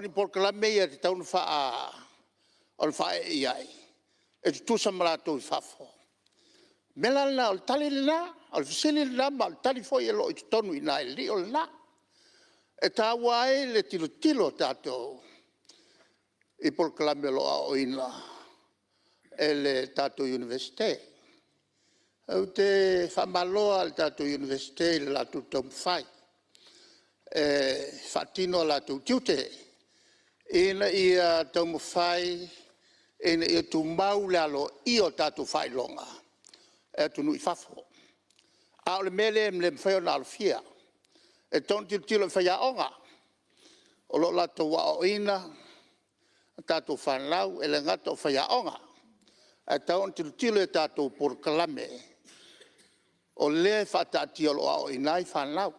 polokalame ia e tatau ona faaee i ai e tutusa ma latou i fafo. O le mea la lena, o le tali lena, o le fesili lena ma o le tali foi o lo o i totonu i ina i le lio lena. E taua ai le tilotilo a tatou i polokalame o lo o aoaoina e le tatou Iunivesite. Ou te faamalo lava i le tatou Iunivesite i le latou taumafai e faatino o latou tiute ina ia taumafai ina ia tumau le aloaia o tatou faailoga e atunuu i fafo. A o le mea lea e le mafai ona alofia, e tatau ona tilotilo i faiaoga o lo o latou aoaoina a tatou fanau. E le gata o faiaoga, ae tatau ona tilotilo i a tatou polokalame o lea e faataatia o lo o aoaoina ai fanau.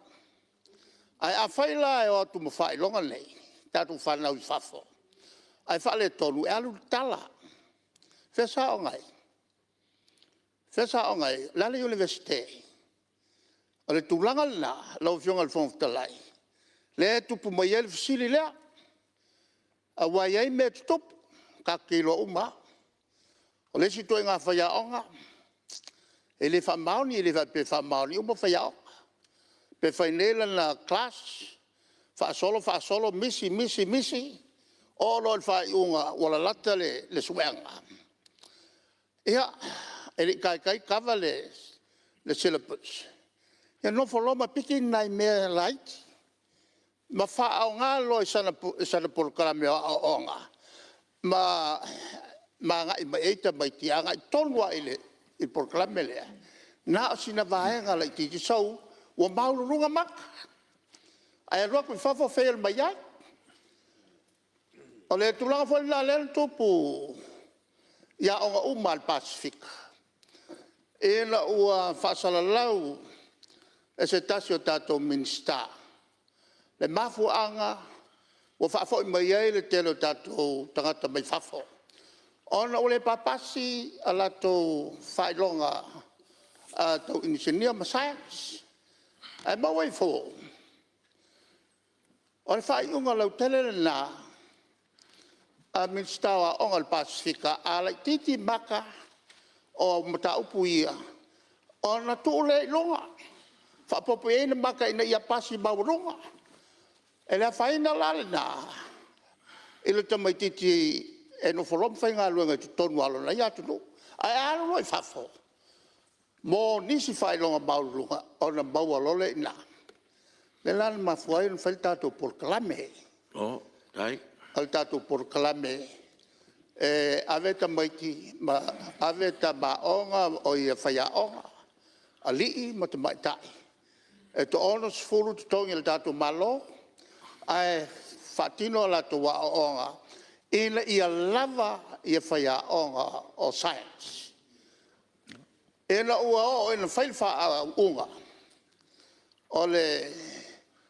Ae afai la e o atu ma faailoga nei tatou fanau i fafo ae faaletonu, e alu le tala, o fea sa aoga ai? O fea sa aoga ai? O le a le Iunivesite? O le tulaga lena lau Afioga i le Fofoga Fetalai, lea e tupu mai ai le fesili lea, aua e i ai mea e tutupu, tatou te iloa uma lava. O le isi ituaiga faiaoga, e le faamaoni, e le faapea e faamaoni uma faiaoga. Pe fai nei lana class, faasolo faasolo, misi, misi, misi, oo loa i le faaiuga ua lalata le suega, ia, e le i taitai kava le syllabus, ia nofo loa ma piki ni nai mea laiti ma faaaoga loa i sana polokalame o aoaoga ma agai mai ai tamaiti e agai tonu lava i le polokalame lea, na o sina vaega laitiiti, sau ua maualuluga maka, ae alu atu i fafo fail mai ai. O le tulaga foi lena lea na tupu i aoga uma lava a le Pasefika ina ua faasalalau e se tasi o tatou Minisita le mafuaaga ua faafoi mai ai le tele o tatou tagata mai fafo, ona ua le papasi a latou faailoga tau inisinia ma science. Ae maua ifo, o le faaiuga lautele lena a Minisita o Aoga o le Pasefika, a laitiiti maka o mataupu ia, ona tuu lea i luga, faaopoopo i ai ni maka ina ia pasi maualuga. E le afaina la lena i le tamaitiiti e nofo loa ma faigaluega i totonu lava o lona ia atunuu. Ae a alu loa i fafo mo nisi faailoga maualuluga ona maua loa lea i ina. O lea la na mafua ai ona fai le tatou polokalame. O le tatou polokalame e ave tamaiti ma ave tama aoga, oi faiaoga, alii ma tamaitai e toa-60 totogi o le tatou Malo ae faatino a latou aoaoga ina ia lava faiaoga o Science. Ina ua oo ina fai le faauuga, o le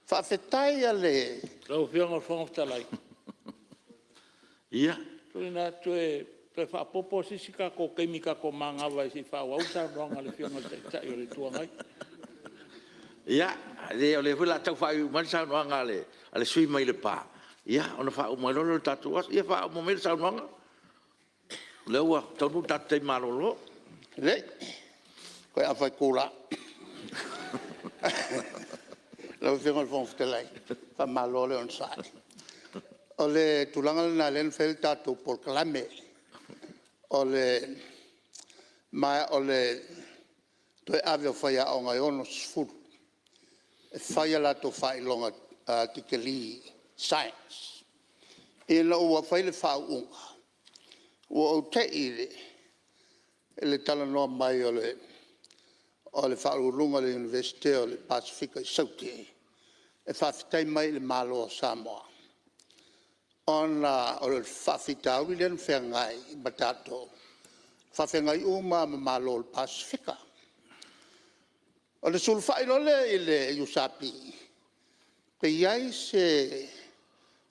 faafetai a le... Lau Afioga i le Fofoga Fetalai, Ia. Tuuina atu e toe faaopoopo se isi tatou taimi i tatou manava ai se i faaauau le saunoaga a le Afioga i le Taitai o le Itu Agai. Ia, leai o lea foi o le a tau faaiuiu mai le saunoaga a le sui usufono mai Lepa ona faauma ai loa lea o le tatou aso. Ia faauma maia le saunoaga o lea ua taunuu le tatou taimi malolo. Lelei, toe afa itula. Lau Afioga i le Fofoga Fetalai, faamalo le onosai. O le tulaga lena lea na fai ai le tatou polokalame. Ma o le toe ave o faiaoga e 60 e fai a latou faailoga tikeri Science. Ina ua fai le faauuga, ua ou te i i le talanoa mai o le Faauluuluga o le Iunivesite o le Pasefika i Saute e faafetai mai i le Malo o Samoa ona o le faafitauli lea na feagai ma tatou, faafeagai uma lava ma Malo o le Pasefika. Ona sulufai loa lea i le USP pe i ai se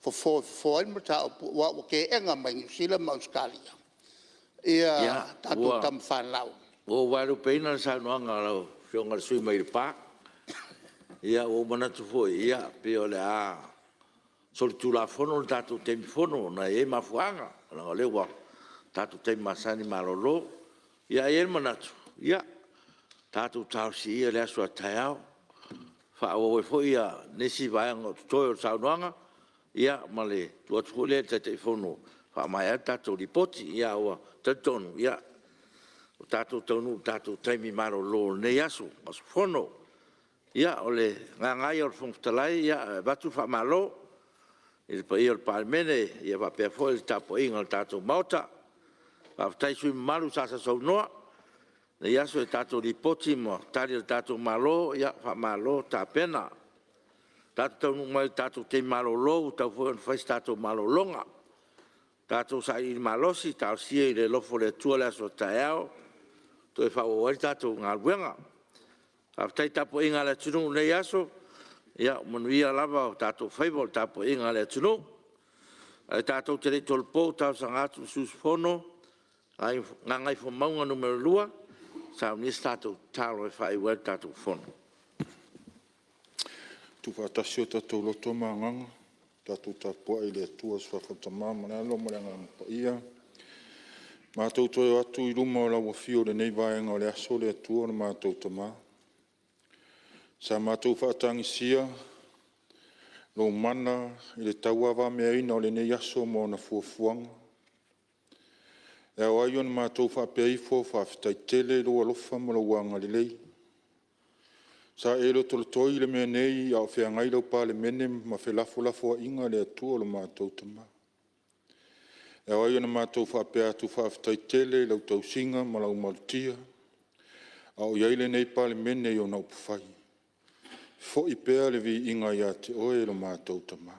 fofo e fofo ai le mataupu aua ua teena mai e Niu Sila ma Ausetalia ia tatou tama fanau. Ia, ua ou vaelupeina le saunoaga a lau Afioga i le sui usufono mai Lepa. Ua ou manatu foi pei o le a solitulafono le tatou taimi fono ona e i ai mafuaaga, leaga o lea ua tatou taimi masani malolo. Ae i ai le manatu, ia tatou talosia ia le aso a taeao e faaauau ai foi nisi vaega o totoe o le saunoaga ma le tuu atu foi lea i le Taitaifono e faamaea ai le tatou Lipoti. Ae ua talitonu ua tatou taunuu i le tatou taimi malolo o lenei aso, aso Fono. Ia, o le agaga lava ia o le Fofoga Fetalai e avatu le faamalo i le paia o le Palemene faapea foi le tapuaiga a le tatou Maota. Faafetai i sui usufono mamalu sa sausaunoa i lenei aso i tatou Lipoti ma Tali a le tatou Malo, faamalo tapena. Ua tatou taunuu mai i le tatou taimi malolo ua tatau foi ona fai se tatou malologa. Tatou sailiili malosi, talosia i le alofa o le Atua le aso a taeao e toe faaauau ai le tatou galuega. Faafetai i le tapuaiga a le atunuu i lenei aso, ia ua manuia lava o tatou faiva o le tapuaiga a le atunuu. Ae tatou te le i tolopo, e talosaga atu i le sui usufono mo Gagaifomauga 2 e saunia se tatou tatalo e faaiu ai le tatou Fono. Tuufaatasi o tatou loto ma agaga, tatou tapuai i le Atua i le suafa o le Tama ma le Alo ma le Agaga Paia. Matou te o atu i luma o lau afio i lenei vaega o le aso le Atua lo matou Tama, sa matou faatagisia lou mana i le tauavameaina o lenei aso ma ona fuafuaga. E ao ai ona matou faapea ifo, faafetai tele i lou alofa ma lou agalelei. Sa e lotolotoi le mea nei a o feagai lau Palemene ma felafolafoaiga le Atua lo matou Tama. E ao ai ona matou faapea atu, faafetai tele i lau tausiga ma lau malutia a o i ai lenei Palemene i ona upufai. Foi pea le viiga ia te Oe lo matou Tama.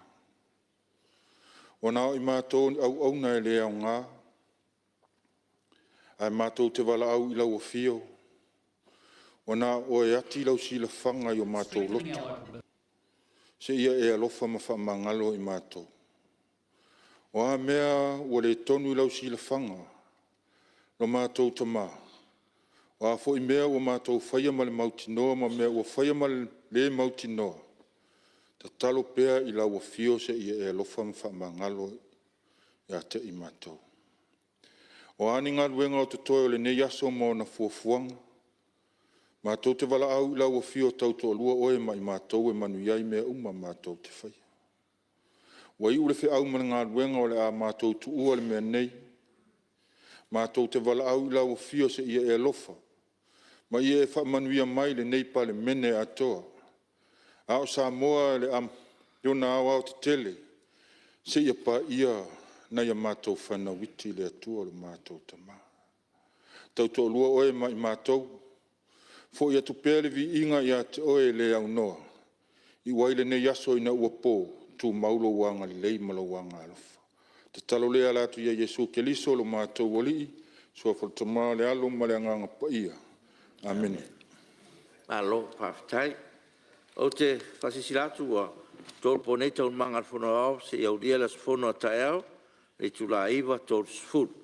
Ua na o i matou o ni auauna e le aoga, ae matou te valaau i lau afio, ua na o Oe e ati lau silafaga i o matou loto, seia e alofa ma faamagalo i matou. O a mea ua le tonu i lau silafaga lo matou Tama, o a foi mea ua matou faia ma le mautinoa ma mea ua faia ma le le mautinoa, tatalo pea i lau afio seia e alofa ma faamagalo ia te i matou. O a ni galuega o totoe o lenei aso ma ona fuafuaga, matou te valaau i lau afio tautoalua Oe ma i matou e manuia ai mea uma matou te faia. Ua iu le feau ma le galuega o le a matou tuua le mea nei, matou te valaau i lau afio seia e alofa ma ia e faamanuia mai lenei Palemene atoa, a o Samoa i ona aoaotetele. seia paia nai a matou fanau iti le Atua lo matou Tama. E tautoalua Oe ma i matou, foi atu pea le viiga ia te Oe e le aunoa, iu ai lenei aso ina ua po, tumau lou agalelei ma lou agaalofa. O le tatalo lea e ala atu ia Iesu Keriso lo matou Alii, suafa le Tama le Alo ma le Agaga Paia. Amene. Malo faafetai. Ou te faasilasila atu ua tolopo nei Taualumaga a le Fono Aoao seia aulia le aso Fono a taeao i le itula e 9:30.